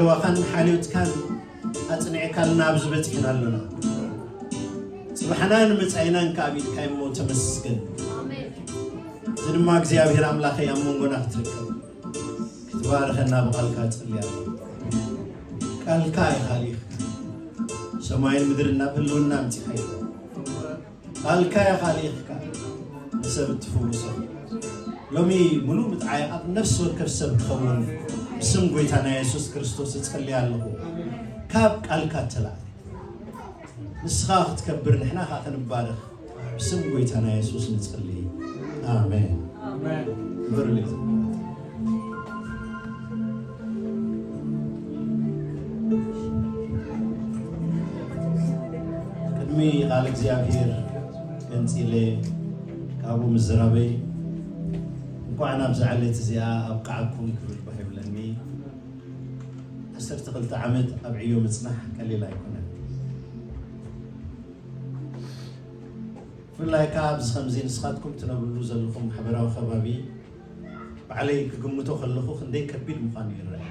ዋኻን ሓልዮትካን ኣጽኒዕካልና ኣብዚ በጺሕና ኣሎና። ጽባሕናን መጻኢናን ከኣ ኣብ ኢድካ እሞ ተመስገን። እዚ ድማ እግዚኣብሔር ኣምላኸይ ኣብ መንጎና ክትርከብ ክትባርኸና ብቓልካ እጽሊ ኣለኹ። ቃልካ ኢኻ ልኢኽካ ሰማይን ምድርን ናብ ህልውና ኣምጺኻ ኢኻ። ቃልካ ኢኻ ልኢኽካ ንሰብ እትፍውሶ። ሎሚ ምሉእ ምጥዓይ ኣብ ነፍሲ ወከፍ ሰብ ክኸውን ብስም ጎይታና የሱስ ክርስቶስ እጸሊ ኣለኹ። ካብ ቃልካ እተላዕለ ንስኻ ክትከብር ንሕና ኸኣ ክንባረኽ ብስም ጎይታና የሱስ ንጸሊ። ኣሜን። ኣሜን። ክብር ልእግዚኣብሔር። ቅድሚ ቃል እግዚኣብሔር ገንጺለ ካብኡ ምዝራበይ እንኳዕ ናብዛ ዕለት እዚኣ ኣብቃዓኩም ክብል ባህ ይብለኒ። ዓሰርተ ክልተ ዓመት ኣብ ዕዮ ምጽናሕ ቀሊል ኣይኮነን። ብፍላይ ከኣ ኣብዚ ከምዚ ንስኻትኩም ትነብርሉ ዘለኹም ማሕበራዊ ከባቢ ባዕለይ ክግምቶ ከለኹ ክንደይ ከቢድ ምዃኑ ይረአ።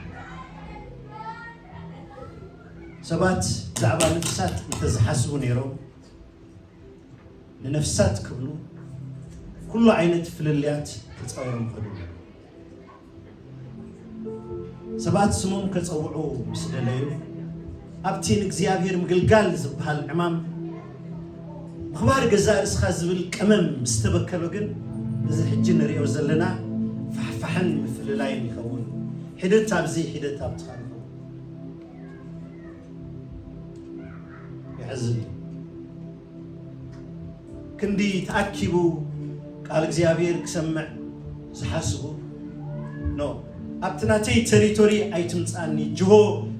ሰባት ብዛዕባ ነፍሳት እንተዝሓስቡ ነይሮም ንነፍሳት ክብሉ ኩሉ ዓይነት ፍልልያት ተጻዊሮም ከዱ። ሰባት ስሞም ከጸውዑ ምስ ደለዩ ኣብቲ ንእግዚኣብሔር ምግልጋል ዝበሃል ዕማም ምኽባር ገዛእ ርእስኻ ዝብል ቀመም ምስ ተበከሎ ግን እዚ ሕጂ ንሪኦ ዘለና ፋሕፋሕን ምፍልላይን ይኸውን። ሒደት ኣብዚ ሒደት ኣብቲ ካልእ ይኸውን። የሕዝን እዩ። ክንዲ ተኣኪቡ ቃል እግዚኣብሔር ክሰምዕ ዝሓስቡ ኖ ኣብቲ ናተይ ቴሪቶሪ ኣይትምፃኒ ጅሆ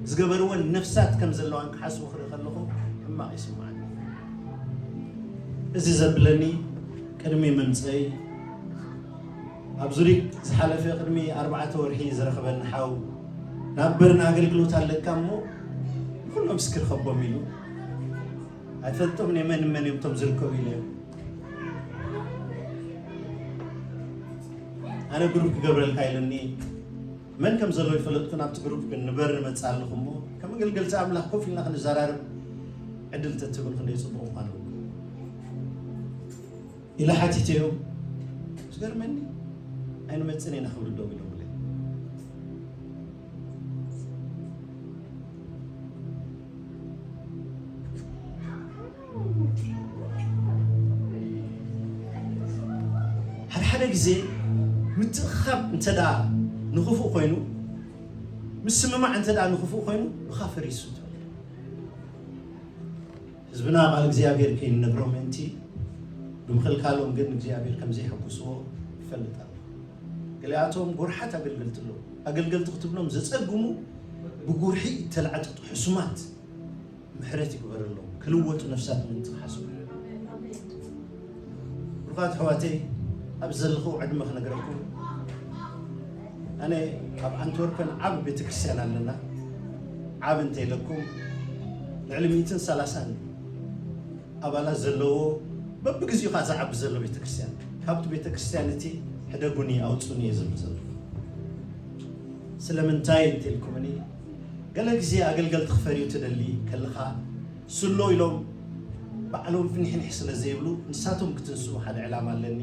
ዝገበርወን ነፍሳት ከም ዘለዋን ክሓስቡ ክርኢ ከለኹ ሕማቕ ይስምዓኒ። እዚ ዘብለኒ ቅድሚ ምምፀይ ኣብ ዙሪክ ዝሓለፈ ቅድሚ ኣርባዕተ ወርሒ ዝረኸበኒ ሓው ናብ በርን ኣገልግሎት ኣለካ እሞ ንኩሎም እስኪ ርኸቦም ኢሉ ኣይፈልጦም እየ መን መን እዮም እቶም ዝርከቡ ኢለ ኣነ ግሩፕ ክገብረልካ ኢለኒ። መን ከም ዘሎ ይፈለጥኩ ናብቲ ግሩፕ ግን ንበር ንመፅእ ኣለኹ እሞ ከም ኣገልገልቲ ኣምላኽ ኮፍ ኢልና ክንዘራረብ ዕድል ተትህብን ክንደይ ፅቡቕ ምዃኑ ኢለ ሓቲተዮም። ዝገርመኒ ኣይንመፅን ኢና ክብሉ ደው ኢሎምለይ። ሓደ ሓደ ግዜ ምትእኽኻብ እንተ ደኣ ንኽፉእ ኮይኑ ምስምማዕ እንተ ደኣ ንኽፉእ ኮይኑ ብኻ ፈሪሱ ትብል። ህዝብና ቃል እግዚኣብሔር ከይንነግሮም ምእንቲ ብምኽልካሎም ግን እግዚኣብሔር ከም ዘይሐጉስዎ ይፈልጥ ኣሎ። ገሊኣቶም ጎርሓት ኣገልገልቲ ኣለዉ። ኣገልገልቲ ክትብሎም ዘጸግሙ ብጉርሒ እተላዕጠጡ ሕሱማት ምሕረት ይግበረሎም። ክልወጡ ነፍሳት ምእንቲ ክሓስቡ። ብሩኻት ኣሕዋተይ ኣብ ዘለኹ ዕድመ ክነግረኩም ኣነ ኣብ ኣንትወርፐን ዓብ ቤተክርስትያን ኣለና። ዓብ እንተ ኢለኩም ልዕሊ ሚእትን ሰላሳን ኣባላት ዘለዎ በብግዜኡ ከዓ ዝዓቢ ዘሎ ቤተክርስትያን ካብቲ ቤተክርስትያን እቲ ሕደጉኒ ኣውፁኒ እየ ዝብል ዘሎ። ስለምንታይ እንተልኩምኒ ገለ ግዜ ኣገልገልቲ ክፈርዩ ትደሊ ከለኻ ስሎ ኢሎም ባዕሎም ፍንሕንሕ ስለ ዘይብሉ ንሳቶም ክትንስኡ ሓደ ዕላማ ኣለኒ።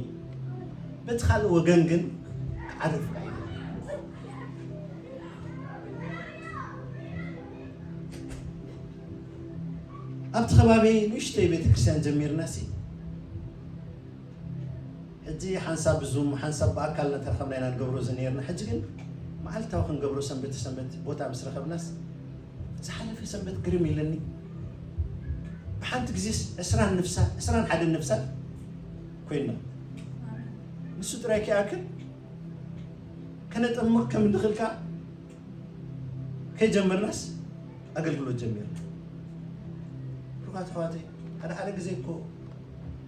በቲ ካልእ ወገን ግን ክዓርፍ ኣይደልን። ኣብቲ ከባቢ ንእሽተይ ቤተክርስትያን ጀሚርና ሲ ሕጂ ሓንሳብ ብዙም ሓንሳብ ብኣካል እናተረኸብና ኢና ንገብሮ ዝነርና። ሕጂ ግን መዓልታዊ ክንገብሮ ሰንበት ሰንበት ቦታ ምስ ረኸብናስ ዝሓለፈ ሰንበት ግርም ኢለኒ። ብሓንቲ ግዜስ ዕስራን ነፍሳ ዕስራን ሓደን ነፍሳት ኮይንና ንሱ ጥራይ ከይኣክል ከነጠምቕ ከም እንድኽልካ ከይጀመርናስ ኣገልግሎት ጀሚርና። ብሩኻት ኣሕዋተይ ሓደ ሓደ ግዜ እኮ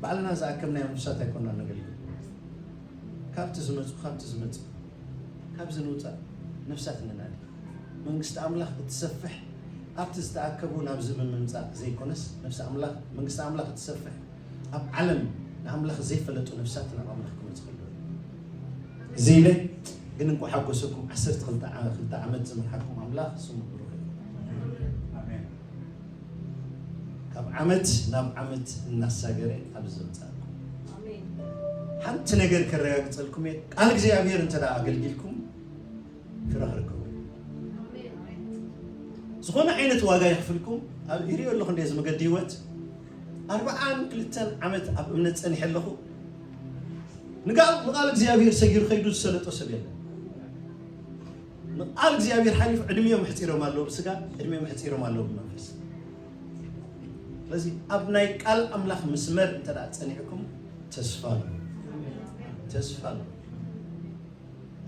ባዕልና ዝኣከብናዮም ነፍሳት ኣይኮና ነገልግል። ካብቲ ዝመፁ ካብቲ ዝመፁ ካብዚ ንውፃእ ነፍሳት ንናዲ። መንግስቲ ኣምላኽ እትሰፍሕ ኣብቲ ዝተኣከቡ ናብዚ ብምምፃእ ዘይኮነስ ነፍሲ ኣምላኽ መንግስቲ ኣምላኽ እትሰፍሕ ኣብ ዓለም ንኣምላኽ ዘይፈለጡ ነፍሳት ናብ ኣምላኽ ክመፁ ከለዉ እዚ ኢለ ግን እንኳ ሓጎሰኩም ዓሰርተ ክልተ ዓመት ዝመርሓኩም ኣምላኽ ስሙ ብሩኽ። ዓመት ናብ ዓመት እናሳገረ ኣብዚ ዘምጻእኩም ሓንቲ ነገር ከረጋግጸልኩም እየ። ቃል እግዚኣብሔር እንተ ደኣ ኣገልጊልኩም ፍረ ክትረኽቡ። ዝኾነ ዓይነት ዋጋ የኽፍልኩም። ኣብ ይሪኦ ኣለኹ እንደ እዚ መገዲ ህይወት ኣርብዓን ክልተን ዓመት ኣብ እምነት ጸኒሐ ኣለኹ። ንቃል ንቃል እግዚኣብሔር ሰጊሩ ከይዱ ዝሰለጦ ሰብ የለን። ንቃል እግዚኣብሔር ሓሊፉ ዕድሜኦም ሕጺሮም ኣለዉ ብስጋ፣ ዕድሜኦም ሕጺሮም ኣለዉ ብመንፈስ። ስለዚ ኣብ ናይ ቃል ኣምላኽ መስመር እንተ ደኣ ጸኒዕኩም ተስፋ ኣሎ። ተስፋ ኣሎ።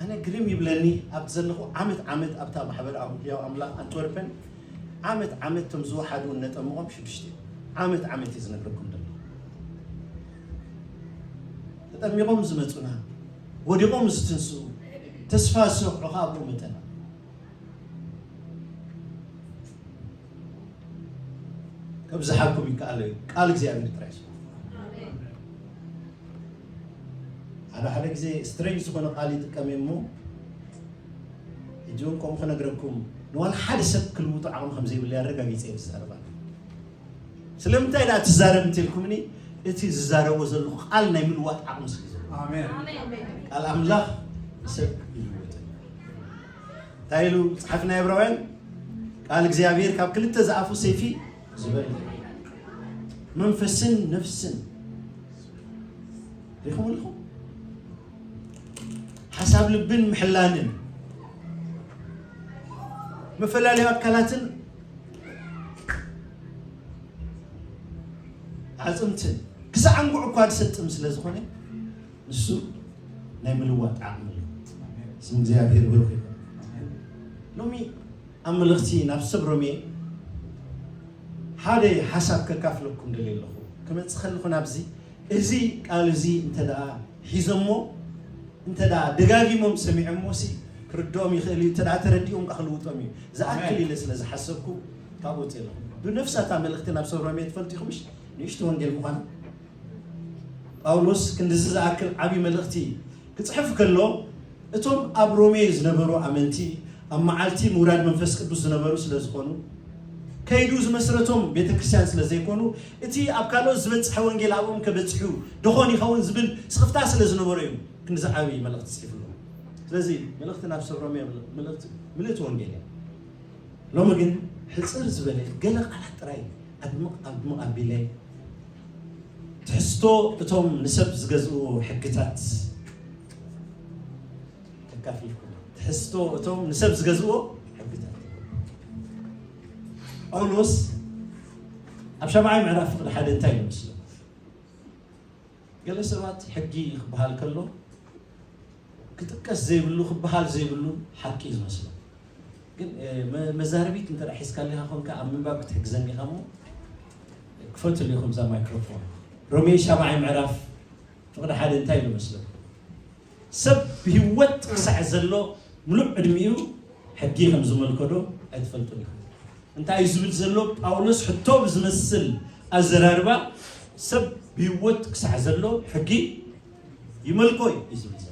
ኣነ ግርም ይብለኒ ኣብቲ ዘለኹ ዓመት ዓመት ኣብታ ማሕበር ኣውልያው ኣምላኽ ኣንትወርፐን ዓመት ዓመት ቶም ዝወሓዱ እነጠምቖም ሽዱሽተ ዓመት ዓመት እዩ ዝነግረኩም ዘሎ። ተጠሚቖም ዝመጹና፣ ወዲቖም ዝትንስኡ፣ ተስፋ ዝሰፍዑ ከኣ ኣብኡ መጠና። ከብዝሓኩም ይከኣል እዩ። ቃል እግዚኣብሔር ጥራይ ስሙ። ሓደ ሓደ ግዜ ስትሬንጅ ዝኾነ ቃል ይጥቀም እየ እሞ፣ ሕጂ እውን ከምኡ ክነግረኩም፣ ንዋላ ሓደ ሰብ ክልውጦ ዓቕሚ ከም ዘይብለይ ኣረጋጊጸ እየ ዝዛረብ ኣለኹ። ስለምንታይ ደኣ ትዛረብ እንተልኩምኒ፣ እቲ ዝዛረቦ ዘለኹ ቃል ናይ ምልዋጥ ዓቕሚ ስለ ዘለዎ። ኣሜን። ቃል ኣምላኽ ንሰብ ይልውጥ። እንታይ ኢሉ መጽሓፍ ናይ ዕብራውያን? ቃል እግዚኣብሔር ካብ ክልተ ዝኣፉ ሰይፊ ዝበለ፣ መንፈስን ነፍስን። ሪኹም ኣለኹም? ሓሳብ ልብን ምሕላንን፣ መፈላለዩ ኣካላትን ኣዕጽምትን ክሳዕ ኣንጉዕ እኳ ዝሰጥም ስለ ዝኾነ፣ ንሱ ናይ ምልዋጥ ዓቕሚ ኣለዎ። ስም እግዚኣብሔር ብሩኽ ይኹን። ሎሚ ኣብ መልእኽቲ ናብ ሰብ ሮሜ ሓደ ሓሳብ ከካፍለኩም ደልየ ኣለኹ። ክመጽእ ከለኹ ናብዚ፣ እዚ ቃል እዚ እንተ ደኣ ሒዞሞ፣ እንተ ደኣ ደጋጊሞም ሰሚዖሞ ሲ ክርድኦም ይኽእል እዩ። እንተ ደኣ ተረዲኦም ከኣ ክልውጦም እዩ። ዝኣክል ኣሜን። ኢለ ስለ ዝሓሰብኩ ካብኡ ወጺኤ ኣለኹ። ብነፍሳ እታ መልእኽቲ ናብ ሰብ ሮሜ ትፈልጡ ኢኹም ምሽ? ንእሽቶ ወንጌል ምዃና። ጳውሎስ ክንድዚ ዝኣክል ዓቢ መልእኽቲ ክጽሕፍ ከሎ፣ እቶም ኣብ ሮሜ ዝነበሩ ኣመንቲ ኣብ መዓልቲ ምውራድ መንፈስ ቅዱስ ዝነበሩ ስለ ዝኾኑ፣ ከይዱ ዝመስረቶም ቤተ ክርስቲያን ስለ ዘይኮኑ፣ እቲ ኣብ ካልኦት ዝበጽሐ ወንጌል ኣብኦም ከበጽሑ ደኾን ይኸውን ዝብል ስኽፍታ ስለ ዝነበሮ እዩ ክንዚ ዓቢ መልእኽቲ ጽሒፍሎም። ስለዚ መልእኽቲ ናብ ሰብ ሮሜ መልእኽቲ ምልእቲ ወንጌል እያ። ሎሚ ግን ሕጽር ዝበለ ገለ ቃላት ጥራይ ኣድምቕ ኣድምቕ ኣቢለ ትሕዝቶ እቶም ንሰብ ዝገዝእዎ ሕግታት ከካፊልኩም። ትሕዝቶ እቶም ንሰብ ዝገዝእዎ ሕግታት። ጳውሎስ ኣብ ሻብዓይ ምዕራፍ ፍቕዲ ሓደ እንታይ እዩ ዝመስሎ? ገለ ሰባት ሕጊ ክበሃል ከሎ ክጥቀስ ዘይብሉ፣ ክበሃል ዘይብሉ ሓቂ እዩ ዝመስሎ። ግን፣ እ፣ መ-፣ መዛረቢት እንተ ደኣ ሒዝካሊኻ ኮንካ ኣብ ምንባብ ክትሕግዘኒ ኢኻ እሞ ክፈትሉ ኢኹም እዛ ማይክሮፎን። ሮሜ ሻብዓይ ምዕራፍ ፍቕዲ ሓደ እንታይ ኢሉ መስለኩም? ሰብ ብህይወት ክሳዕ ዘሎ ምሉእ ዕድሚኡ ሕጊ ከም ዝመልኮ ዶ ኣይትፈልጡን ኢኹም? እንታይ እዩ ዝብል ዘሎ? ጳውሎስ ሕቶ ብዝመስል ኣዘራርባ፣ ሰብ ብህይወት ክሳዕ ዘሎ ሕጊ ይመልኮ እዩ ዝብል ዘሎ።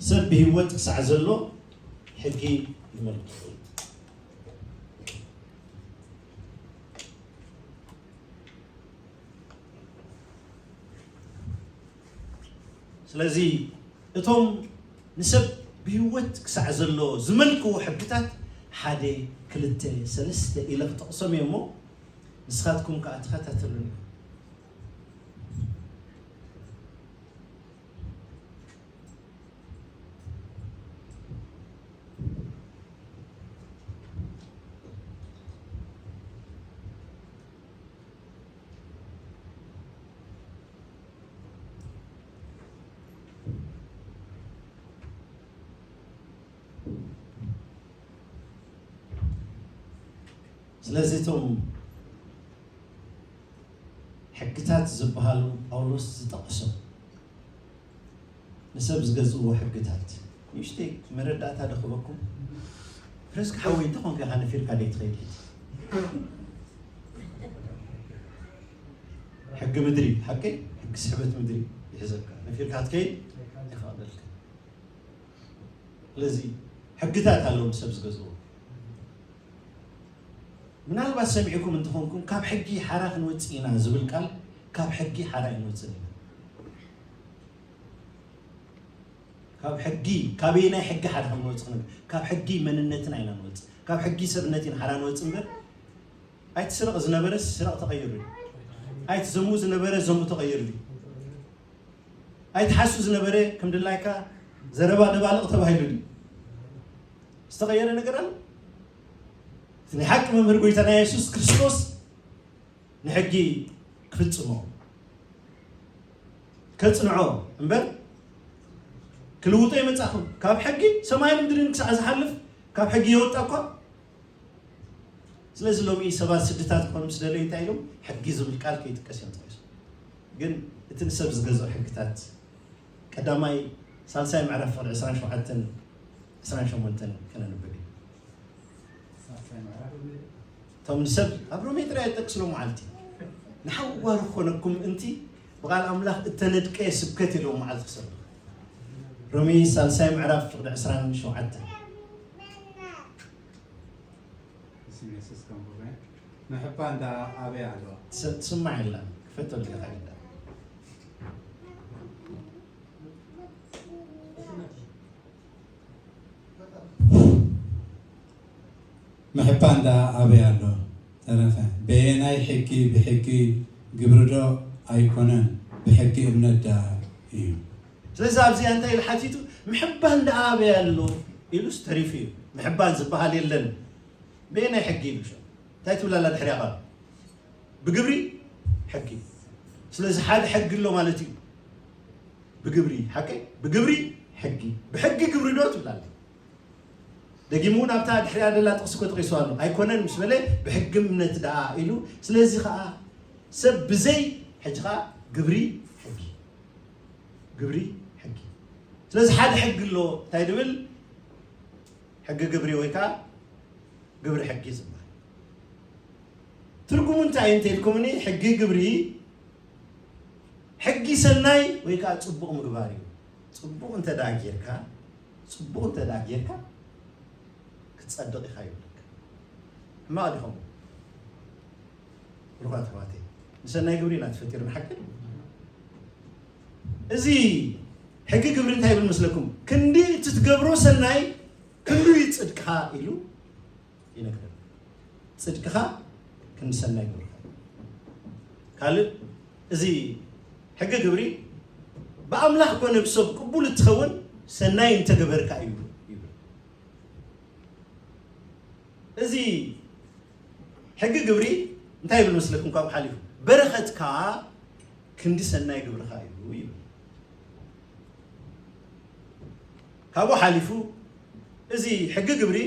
ሰብ ብህይወት ክሳዕ ዘሎ ሕጊ ይመልኮ። ስለዚ እቶም ንሰብ ብህይወት ክሳዕ ዘሎ ዝመልክዎ ሕግታት ሓደ፣ ክልተ፣ ሰለስተ ኢለ ክጠቕሶም እየ እሞ ንስኻትኩም ከኣ ተኸታተሉኒ። ስለዚ እቶም ሕግታት ዝበሃሉ ጳውሎስ ዝጠቐሶም ንሰብ ዝገዝእዎ ሕግታት ንእሽተይ መረዳእታ ዶ ክህበኩም? ፕሬስካ ሓወይ እንተኾንካ ኢኻ ነፊርካ ደይ ትኸይድ ሕጂ? ሕጊ ምድሪ ሓቀይ፣ ሕጊ ስሕበት ምድሪ ይሕዘካ፣ ነፊርካ ክትከይድ ኣይፈቕደልካ። ስለዚ ሕግታት ኣለዉ ንሰብ ዝገዝእዎ። ምናልባት ሰሚዕኩም እንተኾንኩም፣ ካብ ሕጊ ሓራ ክንወፅእ ኢና ዝብል ቃል፣ ካብ ሕጊ ሓራ ኣይንወፅእን ኢና። ካብ ሕጊ፣ ካበየናይ ሕጊ ሓራ ክንወፅእ ክንብል፣ ካብ ሕጊ መንነትና ኢና ንወፅእ። ካብ ሕጊ ሰብነት ኢና ሓራ ንወፅእ እምበር፣ ኣይትስረቕ ዝነበረ ስረቕ ተቐይሩ እዩ። ኣይትዘሙ ዝነበረ ዘሙ ተቐይሩ እዩ። ኣይትሓሱ ዝነበረ ከም ድላይካ ዘረባ ደባልቕ ተባሂሉ እዩ። ዝተቐየረ ነገር ኣሎ? እቲ ናይ ሓቂ መምህር ጎይታና የሱስ ክርስቶስ ንሕጊ ክፍጽሞ፣ ከጽንዖ እምበር ክልውጦ የመጻኹም። ካብ ሕጊ ሰማይን ምድርን ክሳዕ ዝሓልፍ ካብ ሕጊ የወጣ እኳ። ስለዚ ሎሚ ሰባት ስድታት ክኾኑ ምስ ደለዩ እንታይ ኢሎም? ሕጊ ዝብል ቃል ከይጥቀስ እዮም ጠቒሶም። ግን እቲ ንሰብ ዝገዝኦ ሕግታት ቀዳማይ ሳልሳይ ምዕራፍ ፍቕዲ ዕስራን ሸውዓተን ዕስራን ሸሞንተን ከነንብብ እዩ። ሳልሳይ ምዕራፍ እቶም ንሰብ ኣብ ሮሜ ጥራይ የጠቅስሎም መዓልቲ ንሓዋሩ ክኾነኩም ምእንቲ ብቓል ኣምላኽ እተነድቀ ስብከት ኢሎም መዓልቲ ክሰብኽ። ሮሜ ሳልሳይ ምዕራፍ ፍቕዲ ዕስራን ሸውዓተን። ስም የሱስ ከም ብሩክ። ምሕባ እንዳ ኣበይ ኣለዋ? ትስ- ትስማዕ የላን ክፈተሉ ኢኻ ግዳ። ምሕባ እንዳ ኣበይ ኣሎ? ተረፈ በየናይ ሕጊ? ብሕጊ ግብሪ ዶ ኣይኮነን፣ ብሕጊ እምነት ደኣ እዩ። ስለዚ ኣብዚኣ እንታይ ኢሉ ሓቲቱ? ምሕባ እንዳ ኣበይ ኣሎ ኢሉስ ተሪፉ እዩ። ምሕባን ዝበሃል የለን። በየናይ ሕጊ ኢሉ ሸ እንታይ ትብላላ ድሕሪያ ቃል? ብግብሪ ሕጊ። ስለዚ ሓደ ሕጊ ኣሎ ማለት እዩ። ብግብሪ ሓቂ ብግብሪ ሕጊ ብሕጊ ግብሪ ዶ ትብላለ? ደጊሙ እውን ኣብታ ድሕሪያ ደላ ጥቕሲ እኮ ተቂሱ ኣሎ። ኣይኮነን ምስ በለ ብሕጊ እምነት ደኣ ኢሉ። ስለዚ ከዓ ሰብ ብዘይ ሕጂ ከዓ ግብሪ ሕጊ ግብሪ ሕጊ። ስለዚ ሓደ ሕጊ ኣሎ። እንታይ ድብል? ሕጊ ግብሪ ወይ ከዓ ግብሪ ሕጊ ዝበሃል ትርጉሙ እንታይ እዩ እንተኢልኩምኒ፣ ሕጊ ግብሪ ሕጊ ሰናይ ወይ ከዓ ፅቡቕ ምግባር እዩ። ፅቡቕ እንተ ደኣ ጌርካ፣ ፅቡቕ እንተ ደኣ ጌርካ ክትፀድቕ ኢኻ ይብለካ። ሕማቕ ዲኹም? ብሩኻት ኣሕዋተይ፣ ንሰናይ ግብሪ ኢና ተፈጢርና ሓቂ። እዚ ሕጊ ግብሪ እንታይ ይብል መስለኩም? ክንዲ እቲ ትገብሮ ሰናይ ክንዱ እዩ ፅድቅኻ ኢሉ ይነግረና። ፅድቅኻ ክንዲ ሰናይ ግብርኻ። ካልእ እዚ ሕጊ ግብሪ ብኣምላኽ ኮነ ብሰብ ቅቡል እትኸውን ሰናይ እንተገበርካ እዩ ይብል። እዚ ሕጊ ግብሪ እንታይ ይብል መስለኩም? ካብኡ ሓሊፉ በረኸትካ ክንዲ ሰናይ ግብርኻ እዩ ይብል። ካብኡ ሓሊፉ እዚ ሕጊ ግብሪ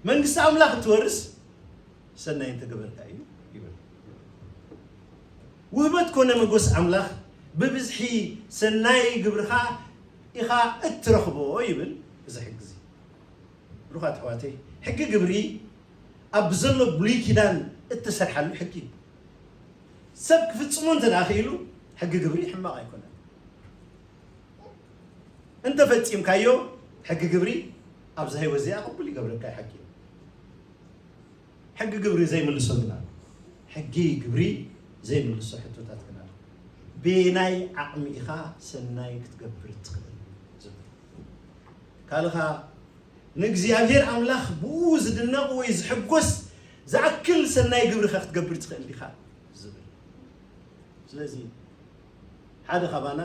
መንግስቲ ኣምላኽ እትወርስ ሰናይ እንተገበርካ እዩ ይብል። ውህበት ኮነ መጎስ ኣምላኽ ብብዝሒ ሰናይ ግብርኻ ኢኻ እትረኽቦ ይብል እዚ ሕጊ እዚ። ብሩኻት ኣሕዋተይ፣ ሕጊ ግብሪ ኣብ ብዘሎ ብሉይ ኪዳን እተሰርሓሉ ሕጊ እዩ። ሰብ ክፍጽሞ እንተ ደኣ ክኢሉ ሕጊ ግብሪ ሕማቕ ኣይኮነን። እንተፈጺምካዮ ሕጊ ግብሪ ኣብዛ ህይወት እዚኣ ቅቡል ይገብረካ እዩ። ሕጊ ሕጊ ግብሪ ዘይምልሶ ግን ኣሎ። ሕጊ ግብሪ ዘይምልሶ ሕቶታት ግን ኣሎ። ቤናይ ዓቕሚ ኢኻ ሰናይ ክትገብር ትኽእል ዝብል ካልኻ ንእግዚኣብሔር ኣምላኽ ብኡ ዝድነቕ ወይ ዝሕጎስ ዝኣክል ሰናይ ግብርኻ ክትገብር ትኽእል ዲኻ ዝብል። ስለዚ ሓደ ካባና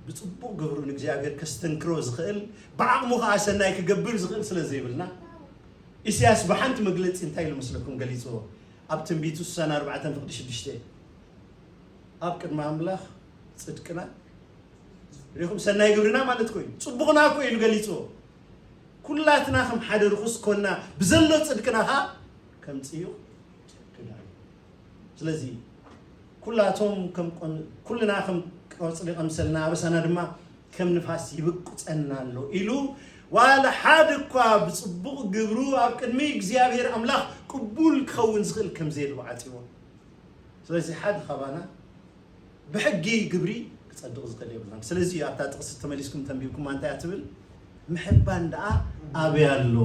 ብጽቡቕ ግብሩ ንእግዚኣብሔር ከስተንክሮ ዝኽእል ብዓቕሙ ኸዓ ሰናይ ክገብር ዝኽእል ስለ ዘይብልና ኢሳያስ ብሓንቲ መግለጺ እንታይ ኢሉ መስለኩም ገሊጽዎ? ኣብ ትንቢቱ ስሳን ኣርባዕተን ፍቕዲ ሽዱሽተ ኣብ ቅድሚ ኣምላኽ ጽድቅና ሪኹም ሰናይ ግብርና ማለት ኮይኑ ጽቡቕና እኮ ኢሉ ገሊጽዎ። ኩላትና ከም ሓደ ርኹስ ኮና ብዘሎ ጽድቅና ኸዓ ከም ጽዩቕ ክዳን። ስለዚ ኩላቶም ከም ቆን- ኩልና ከም ቆጽሊ ቀምሰልና ኣበሳና ድማ ከም ንፋስ ይብቁጸና ኣሎ ኢሉ ዋላ ሓደ እኳ ብጽቡቕ ግብሩ ኣብ ቅድሚ እግዚኣብሔር ኣምላኽ ቅቡል ክኸውን ዝኽእል ከም ዘየልቦ ዓጺዎ። ስለዚ ሓደ ካባና ብሕጊ ግብሪ ክጸድቕ ዝኽእል የብልናን። ስለዚ ኣብታ ጥቕሲ ተመሊስኩም ተንቢብኩማ እንታይ እያ ትብል? ምሕባን ደኣ ኣበይ ኣሎ?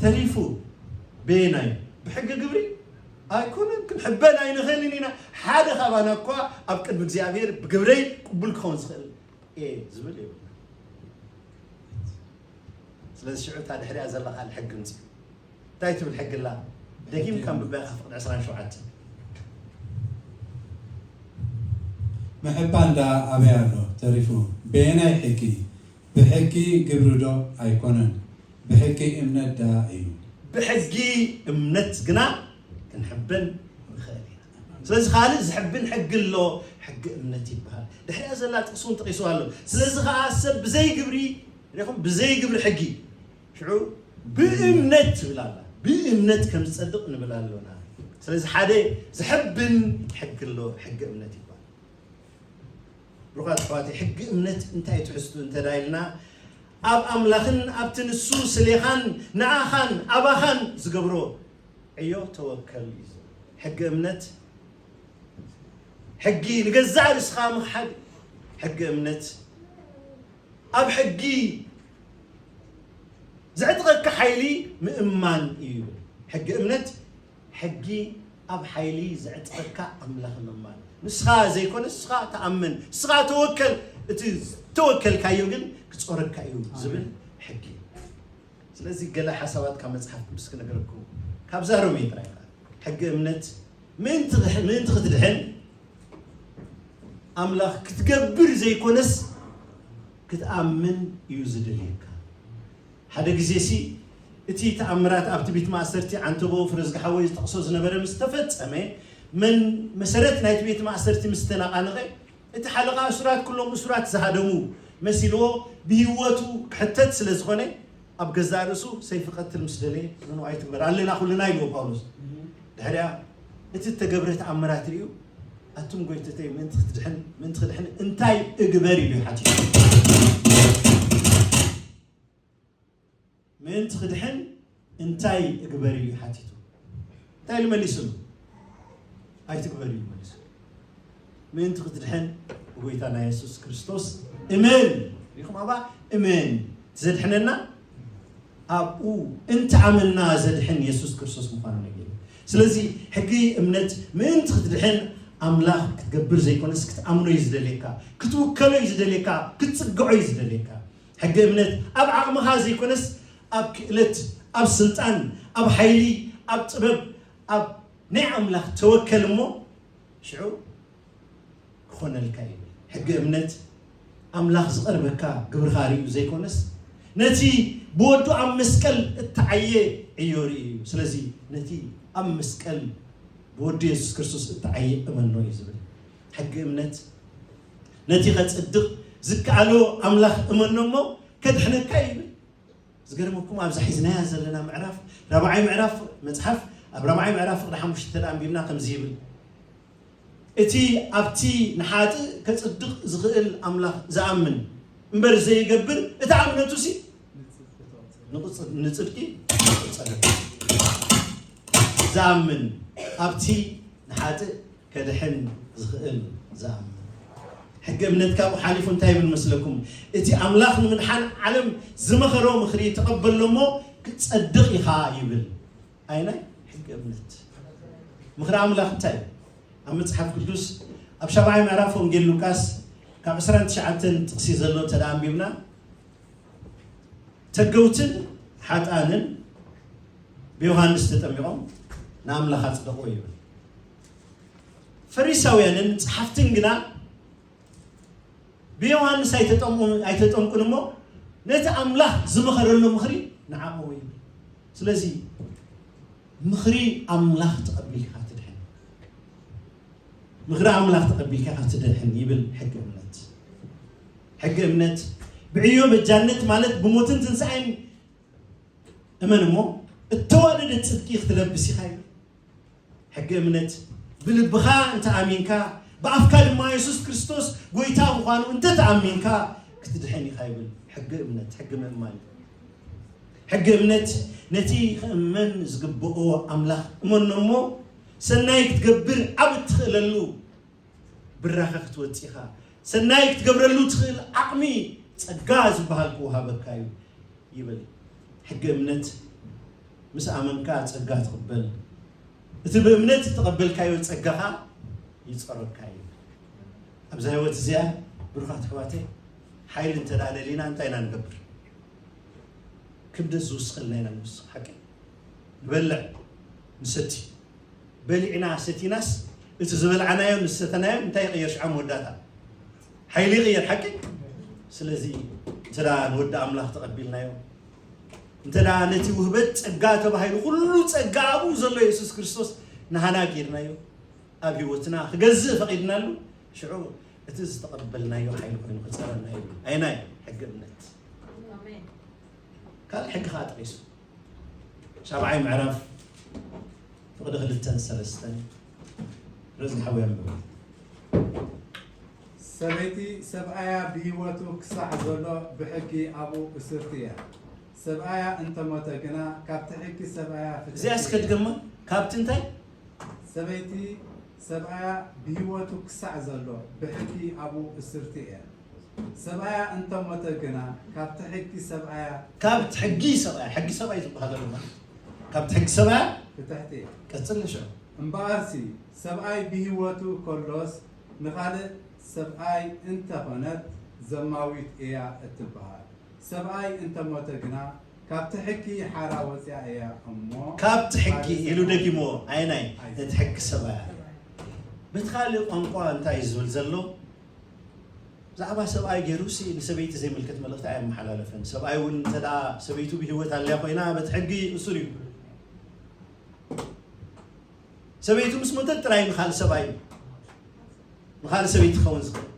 ተሪፉ በየናይ? ብሕጊ ግብሪ ኣይኮነን፣ ክንሕበን ኣይንኽእልን ኢና። ሓደ ካባና እኳ ኣብ ቅድሚ እግዚኣብሔር ብግብረይ ቅቡል ክኸውን ዝኽእል እየ ዝብል የብልና። ስለዚ ሽዑ እታ ድሕሪኣ ዘላ ቃል ሕጊ ምጽእ። እንታይ ትብል ሕጊ ኣላ? ደጊምካ ኣንብበያ፣ ካብ ፍቕዲ ዕስራን ሸውዓተን። ምሕባን ደኣ ኣበይ ኣሎ ተሪፉ? በየናይ ሕጊ? ብሕጊ ግብሪ ዶ ኣይኮነን? ብሕጊ እምነት ደኣ እዩ። ብሕጊ እምነት ግና ክንሕበን ንኽእል ኢና። ስለዚ ካልእ ዝሕብን ሕጊ ኣሎ፣ ሕጊ እምነት ይበሃል። ድሕሪኣ ዘላ ጥቕሲ እውን ጠቒስዋ ኣሎ። ስለዚ ኸዓ ሰብ ብዘይ ግብሪ፣ ርኢኹም፣ ብዘይ ግብሪ ሕጊ፣ ሽዑ ብእምነት ትብል ኣላ። ብእምነት ከም ዝጸድቕ ንብል ኣሎና። ስለዚ ሓደ ዝሕብን ሕጊ ኣሎ፣ ሕጊ እምነት ይበሃል። ብሩኻት ኣሕዋተይ፣ ሕጊ እምነት እንታይ ትሕዝቱ እንተ ዳ ኢልና፣ ኣብ ኣምላኽን ኣብቲ ንሱ ስሌኻን ንኣኻን ኣባኻን ዝገብሮ ዕዮ ተወከል እዩ ዝብል። ሕጊ እምነት፣ ሕጊ ንገዛእ ርእስኻ ምኽሓድ። ሕጊ እምነት፣ ኣብ ሕጊ ዘዕጥቐካ ሓይሊ ምእማን እዩ። ሕጊ እምነት፣ ሕጊ ኣብ ሓይሊ ዘዕጥቐካ ኣምላኽ ምእማን። ንስኻ ዘይኮነ ንስኻ ተኣምን፣ ንስኻ ተወከል፣ እቲ ዝተወከልካዮ ግን ክጾረካ እዩ ዝብል ሕጊ። ስለዚ ገለ ሓሳባት ካብ መጽሓፍ ቅዱስ ክነግረኩም። ካብዛ ሮሜ ጥራይ ኸኣ። ሕጊ እምነት ምእንቲ ክሕ-፣ ምእንቲ ክትድሕን ኣምላኽ ክትገብር ዘይኮነስ ክትኣምን እዩ ዝደልየካ። ሓደ ግዜሲ እቲ ተኣምራት ኣብቲ ቤት ማእሰርቲ ዓንተቦ ፍረዝጊ ሓወይ ዝጠቕሶ ዝነበረ ምስ ተፈጸመ፣ መን መሰረት ናይቲ ቤት ማእሰርቲ ምስ ተነቓነቐ፣ እቲ ሓለቓ እሱራት ኩሎም እሱራት ዝሃደሙ መሲልዎ ብህይወቱ ክሕተት ስለ ዝኾነ፣ ኣብ ገዛእ ርእሱ ሰይፊ ቀትል ምስ ደለየ ንንኡ ኣይትግበር፣ ኣለና ኩልና ኢልዎ ጳውሎስ። ድሕሪኣ እቲ እተገብረ ተኣምራት ርእዩ፣ ኣቱም ጎይተተይ፣ ምእንቲ ክትድሕን፣ ምእንቲ ክድሕን እንታይ እግበር? ኢሉ እዩ ሓቲቱ። ምእንቲ ክድሕን እንታይ እግበር? ኢሉ እዩ ሓቲቱ። እንታይ ኢሉ መሊስሉ? ኣይትግበር ኢሉ መሊስሉ። ምእንቲ ክትድሕን ብጎይታና የሱስ ክርስቶስ እመን። ሪኹም ኣባ እመን። ዘድሕነና ኣብኡ እንተኣመንና ዘድሕን የሱስ ክርስቶስ ምዃኑ ነጊሩ። ስለዚ ሕጊ እምነት ምእንቲ ክትድሕን ኣምላኽ ክትገብር ዘይኮነስ ክትኣምኖ እዩ ዝደልየካ፣ ክትውከሎ እዩ ዝደልየካ፣ ክትጽግዖ እዩ ዝደልየካ። ሕጊ እምነት ኣብ ዓቕምኻ ዘይኮነስ ኣብ ክእለት፣ ኣብ ስልጣን፣ ኣብ ሓይሊ፣ ኣብ ጥበብ፣ ኣብ ናይ ኣምላኽ ተወከል እሞ ሽዑ ክኾነልካ እዩ። ሕጊ እምነት ኣምላኽ ዝቐርበካ ግብርኻ ርእዩ ዘይኮነስ ነቲ ብወዱ ኣብ መስቀል እተዓየ ዕዮ ርእዩ እዩ። ስለዚ ነቲ ኣብ መስቀል ብወዱ የሱስ ክርስቶስ እተዓየ እመኖ እዩ ዝብል። ሕጊ እምነት ነቲ ከጽድቕ ዝከኣሎ ኣምላኽ እመኖ እሞ ከድሕነካ እዩ ይብል። ዝገርመኩም ኣብዛ ሒዝናያ ዘለና ምዕራፍ ራብዓይ ምዕራፍ መጽሓፍ ኣብ ራብዓይ ምዕራፍ ፍቕዲ ሓሙሽተ ተደኣ ኣንቢብና ከምዚ ይብል። እቲ ኣብቲ ንሓጥእ ከጽድቕ ዝኽእል ኣምላኽ ዝኣምን እምበር ዘይገብር እታ እምነቱ ሲ ንጽድቂ ይጸድቕ። ዝኣምን ኣብቲ ንሓጥእ ከድሕን ዝኽእል ዝኣምን። ሕጊ እምነት ካብኡ ሓሊፉ እንታይ ይብል መስለኩም? እቲ ኣምላኽ ንምድሓን ዓለም ዝመኸሮ ምኽሪ ተቐበሎ እሞ ክትጸድቕ ኢኻ ይብል። ኣይናይ ሕጊ እምነት ምኽሪ ኣምላኽ እንታይ እዩ? ኣብ መጽሓፍ ቅዱስ ኣብ ሻብዓይ ምዕራፍ ወንጌል ሉቃስ ካብ ዕስራን ትሽዓተን ጥቕሲ ዘሎ ተደኣ ኣንቢብና ተገውትን ሓጣንን ብዮሃንስ ተጠሚቖም ንኣምላኽ ኣጽደቕዎ ይብል። ፈሪሳውያንን ጸሓፍትን ግና ብዮሃንስ ኣይተጠምቁን እሞ ነቲ ኣምላኽ ዝመኸረሉ ምኽሪ ንዓቕዎ ይብል። ስለዚ ምኽሪ ኣምላኽ ተቐቢልካ ትድሕን። ምኽሪ ኣምላኽ ተቐቢልካ ኢኻ ትድሕን ይብል ሕጊ እምነት። ሕጊ እምነት ብዕዮ በጃነት ማለት ብሞትን ትንሳኤን እመን እሞ እተዋደደ ጽድቂ ክትለብስ ኢኻ ይብል። ሕጊ እምነት ብልብኻ እንተ ኣሚንካ ብኣፍካ ድማ የሱስ ክርስቶስ ጎይታ ምዃኑ እንተ ተኣሚንካ ክትድሕን ኢኻ ይብል ሕጊ እምነት፣ ሕጊ ምእማን። ሕጊ እምነት ነቲ ክእመን ዝግብኦ ኣምላኽ እመኖ እሞ ሰናይ ክትገብር ኣብ እትኽእለሉ ብራኸ ክትወጽእ ኢኻ። ሰናይ ክትገብረሉ ትኽእል ዓቕሚ ጸጋ ዝበሃል ክወሃበካ እዩ ይብል። ሕጊ እምነት ምስ ኣመንካ ጸጋ ትቕበል፣ እቲ ብእምነት እተቐበልካዮ ጸጋ ኸኣ ይጸረካ እዩ። ኣብዛ ህይወት እዚኣ ብሩኻት ኣሕዋተይ፣ ሓይሊ እንተ ደኣ ደሊና እንታይ ኢና ንገብር? ክብደት ዝውስኸልና ኢና ንውስኽ። ሓቂ ንበልዕ ንሰቲ፣ በሊዕና ሰቲናስ እቲ ዝበልዓናዮ ንዝሰተናዮ እንታይ ይቕየር? ሽዓ መወዳእታ ሓይሊ ይቕየር። ሓቂ ስለዚ እንተ ደኣ ንወዲ ኣምላኽ ተቐቢልናዮ፣ እንተ ደኣ ነቲ ውህበት ጸጋ ተባሂሉ ኩሉ ጸጋ ኣብኡ ዘሎ የሱስ ክርስቶስ ንሃና ጌርናዮ፣ ኣብ ህይወትና ክገዝእ ፈቒድናሉ፣ ሽዑ እቲ ዝተቐበልናዮ ሓይሊ ኮይኑ ክጸረና እዩ። ኣይናይ ሕጊ እምነት ካልእ ሕጊ ከዓ ጠቂሱ። ሻብዓይ ምዕራፍ ፍቕዲ ክልተን ሰለስተን ረዚ ሓውያ ምበል። ሰበይቲ ሰብኣያ ብህይወቱ ክሳዕ ዘሎ ብሕጊ ኣብኡ እስርቲ እያ። ሰብኣያ እንተሞተ ግና ካብቲ ሕጊ ሰብኣያ ፍትሕቲ እዚኣ እስከ እያ። ድገማ። ካብቲ እንታይ? ሰበይቲ ሰብኣያ ብህይወቱ ክሳዕ ዘሎ ብሕጊ ኣብኡ እስርቲ እያ። ሰብኣያ እንተሞተ ግና ካብቲ ሕጊ ሰብኣያ ካብቲ ሕጊ ሰብኣያ፣ ሕጊ ሰብኣይ ዝበሃል ኣሎ ማለት ካብቲ ሕጊ ሰብኣያ ፍትሕቲ እያ። ቀጽል ንሽዑ። እምበኣርሲ ሰብኣይ ብህይወቱ ከሎስ ንኻልእ ሰብኣይ እንተኾነት ዘማዊት እያ እትበሃል። ሰብኣይ እንተሞተ ግና ካብቲ ሕጊ ሓራ ወፂኣ እያ እሞ ካብቲ ሕጊ ኢሉ ደጊሞ ኣይናይ ነቲ ሕጊ ሰብኣያ። በቲ ካልእ ቋንቋ እንታይ እዩ ዝብል ዘሎ? ብዛዕባ ሰብኣይ ገይሩ ሲ ንሰበይቲ ዘይምልከት መልእኽቲ ኣየመሓላለፈን። ሰብኣይ እውን እንተ ደኣ ሰበይቱ ብህይወት ኣልያ ኮይና በቲ ሕጊ እሱር እዩ። ሰበይቱ ምስ ሞተት ጥራይ ንኻልእ ሰብኣይ ንኻልእ ሰበይቲ ክኸውን ዝኽእል።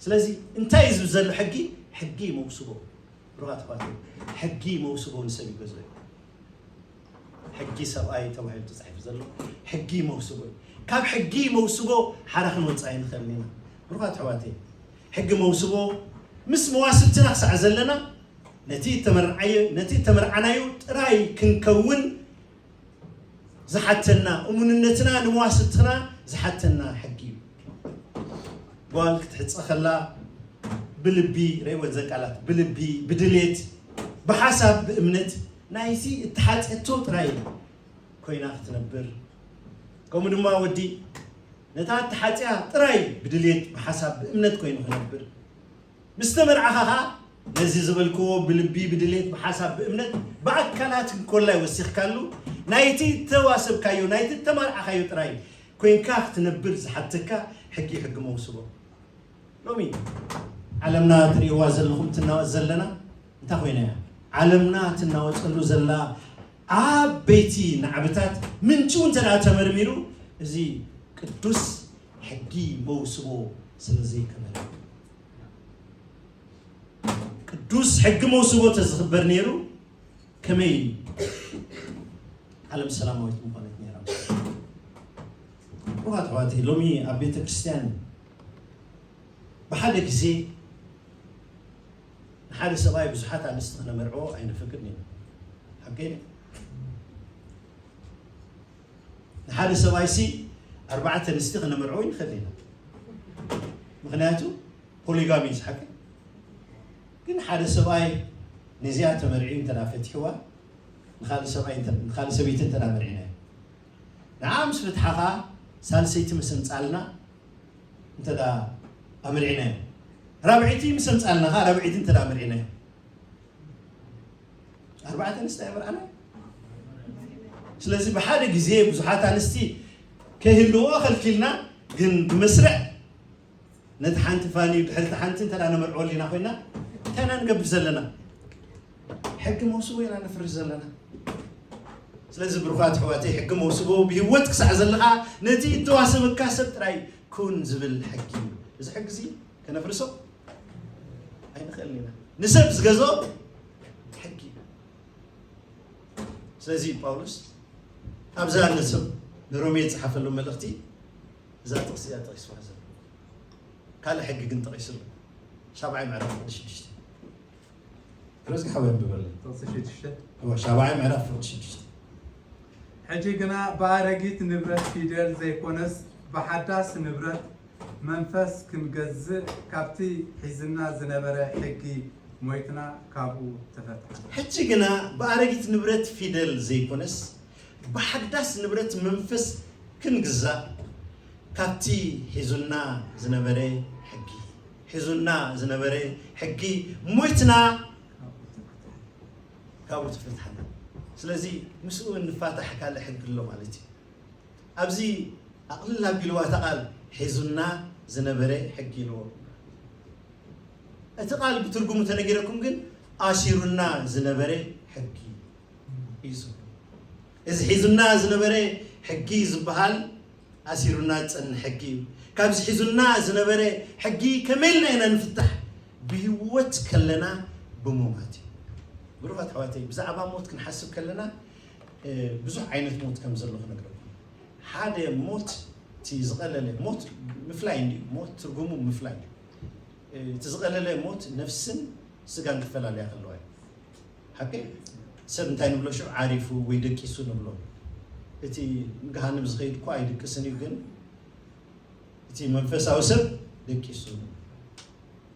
ስለዚ እንታይ እዩ ዝብል ዘሎ ሕጊ? ሕጊ መውስቦ። ብሩኻት ኣሕዋት፣ ሕጊ መውስቦ ንሰብ ይገዝኦ እዩ። ሕጊ ሰብኣይ ተባሂሉ ተጻሒፉ ዘሎ ሕጊ መውስቦ እዩ። ካብ ሕጊ መውስቦ ሓራ ክንወጽእ ኣይንኽእልን ኢና። ብሩኻት ኣሕዋተይ፣ ሕጊ መውስቦ ምስ መዋስብትና ክሳዕ ዘለና ነቲ እተመርዓዮ ነቲ እተመርዓናዮ ጥራይ ክንከውን ዝሓተና፣ እሙንነትና ንመዋስብትና ዝሓተና ሕጊ እዩ። ጓል ክትሕጸ ከላ ብልቢ፣ ረእይወን ዘን ቃላት፣ ብልቢ፣ ብድሌት፣ ብሓሳብ፣ ብእምነት ናይቲ እተሓጽየቶ ጥራይ ኮይና ክትነብር፣ ከምኡ ድማ ወዲ ነታ እተሓጽያ ጥራይ ብድሌት፣ ብሓሳብ፣ ብእምነት ኮይኑ ክነብር፣ ምስ ተመርዓኻ ኸኣ ነዚ ዝበልክዎ ብልቢ፣ ብድሌት፣ ብሓሳብ፣ ብእምነት፣ ብኣካላት እንኮላይ ወሲኽካሉ ናይቲ እተዋሰብካዮ ናይቲ እተማርዓኻዮ ጥራይ ኮይንካ ክትነብር ዝሓተካ ሕጊ እዩ ሕጊ መውስቦ። ሎሚ ዓለምና ትርእይዋ ዘለኹም ትናወጽ ዘለና እንታይ ኮይና እያ? ዓለምና ትናወጸሉ ዘላ ዓበይቲ ናዕብታት ምንጭ እውን እንተ ደኣ ተመርሚሩ እዚ ቅዱስ ሕጊ መውስቦ ስለ ዘይከበረ ቅዱስ ሕጊ መውስቦ ተዝኽበር ነይሩ ከመይ ዓለም ሰላማዊት ምኾነት ነይራ። ክቡራት ኣሕዋተይ ሎሚ ኣብ ቤተ ክርስቲያን ብሓደ ግዜ ንሓደ ሰብኣይ ብዙሓት ኣንስቲ ክነመርዕዎ ኣይነፈቅድን ኢና። ሓቀይ ንሓደ ሰብኣይ ሲ ኣርባዕተ ኣንስቲ ክነመርዕዎ ይንኽእል ኢና። ምክንያቱ ፖሊጋሚ እዩ ዝሓቂ። ግን ሓደ ሰብኣይ ነዚኣ ተመርዕዩ እንተ ፈትሕዋ ንካልእ ሰብኣይ ንካልእ ሰበይቲ እንተ መርዒና ንዓ ምስ ፍትሓኻ ሳልሰይቲ ምስ ኣምፃልና እንተ ኣምሪዕናዮ ራብዒቲ ምስ ኣምፃልና ካ ራብዒቲ እንተ ኣምሪዕናዮ ኣርባዕተ ኣንስቲ ኣይመርዓና። ስለዚ ብሓደ ግዜ ብዙሓት ኣንስቲ ከይህልዎ ከልኪልና ግን ብመስርዕ ነቲ ሓንቲ ፋኒ ድሕሪ እቲ ሓንቲ እንተ ነመርዕወሉ ኢና ኮይና እንታይ ኢና ንገብር ዘለና? ሕጊ መውስቦ ኢና ነፍርስ ዘለና። ስለዚ ብሩኻት ኣሕዋተይ ሕጊ መውስቦ ብህይወት ክሳዕ ዘለኻ ነቲ እተዋሰበካ ሰብ ጥራይ ኩን ዝብል ሕጊ እዩ። እዚ ሕጊ እዚ ከነፍርሶ ኣይንኽእልን ኢና። ንሰብ ዝገዝኦ ሕጊ እዩ። ስለዚ ጳውሎስ ኣብዛ ነሰብ ንሮሜ ዝጸሓፈሉ መልእኽቲ እዛ ጥቕሲ እያ ጠቒስዋ ዘሎ። ካልእ ሕጊ ግን ጠቒስሉ። ሻብዓይ ምዕራፍ ፍቕዲ ሽዱሽተ ረዝጊ ሓወይ ኣንብበለይ። ጥቕሲ ሽዱሽተ እወ ሻብዓይ ምዕራፍ ፍቕዲ ሽዱሽተ ሕጂ ግና ብኣረጊት ንብረት ፊደል ዘይኮነስ ብሓዳስ ንብረት መንፈስ ክንገዝእ ካብቲ ሒዝና ዝነበረ ሕጊ ሞይትና ካብኡ ተፈታሕና። ሕጂ ግና ብኣረጊት ንብረት ፊደል ዘይኮነስ ብሓዳስ ንብረት መንፈስ ክንግዛእ ካብቲ ሒዙና ዝነበረ ሕጊ፣ ሒዙና ዝነበረ ሕጊ ሞይትና ካብኡ ተፈትሓና። ስለዚ ምስኡ እንፋታሕ ካልእ ሕጊ ኣሎ ማለት እዩ። ኣብዚ ኣቕልል ኣቢልዋ እታ ቃል ሒዙና ዝነበረ ሕጊ ኢልዎ። እቲ ቃል ብትርጉሙ ተነጊረኩም ግን ኣሲሩና ዝነበረ ሕጊ እዩ ዝብሎ። እዚ ሒዙና ዝነበረ ሕጊ ዝበሃል ኣሲሩና ዝጸንሕ ሕጊ እዩ። ካብዚ ሒዙና ዝነበረ ሕጊ ከመይ ኢልና ኢና ንፍታሕ? ብህይወት ከለና ብሙማት እዩ። ብሩኻት ኣሕዋተይ፣ ብዛዕባ ሞት ክንሓስብ ከለና ብዙሕ ዓይነት ሞት ከም ዘሎ ክነግረኩም። ሓደ ሞት፣ እቲ ዝቐለለ ሞት ምፍላይ እንዲዩ። ሞት ትርጉሙ ምፍላይ እዩ። እቲ ዝቐለለ ሞት ነፍስን ስጋን ክፈላለያ ከለዋ እዩ። ሓቂ ሰብ እንታይ ንብሎ ሽዑ ዓሪፉ ወይ ደቂሱ ንብሎ። እቲ ንገሃንም ዝኸይድ እኮ ኣይድቅስን እዩ፣ ግን እቲ መንፈሳዊ ሰብ ደቂሱ።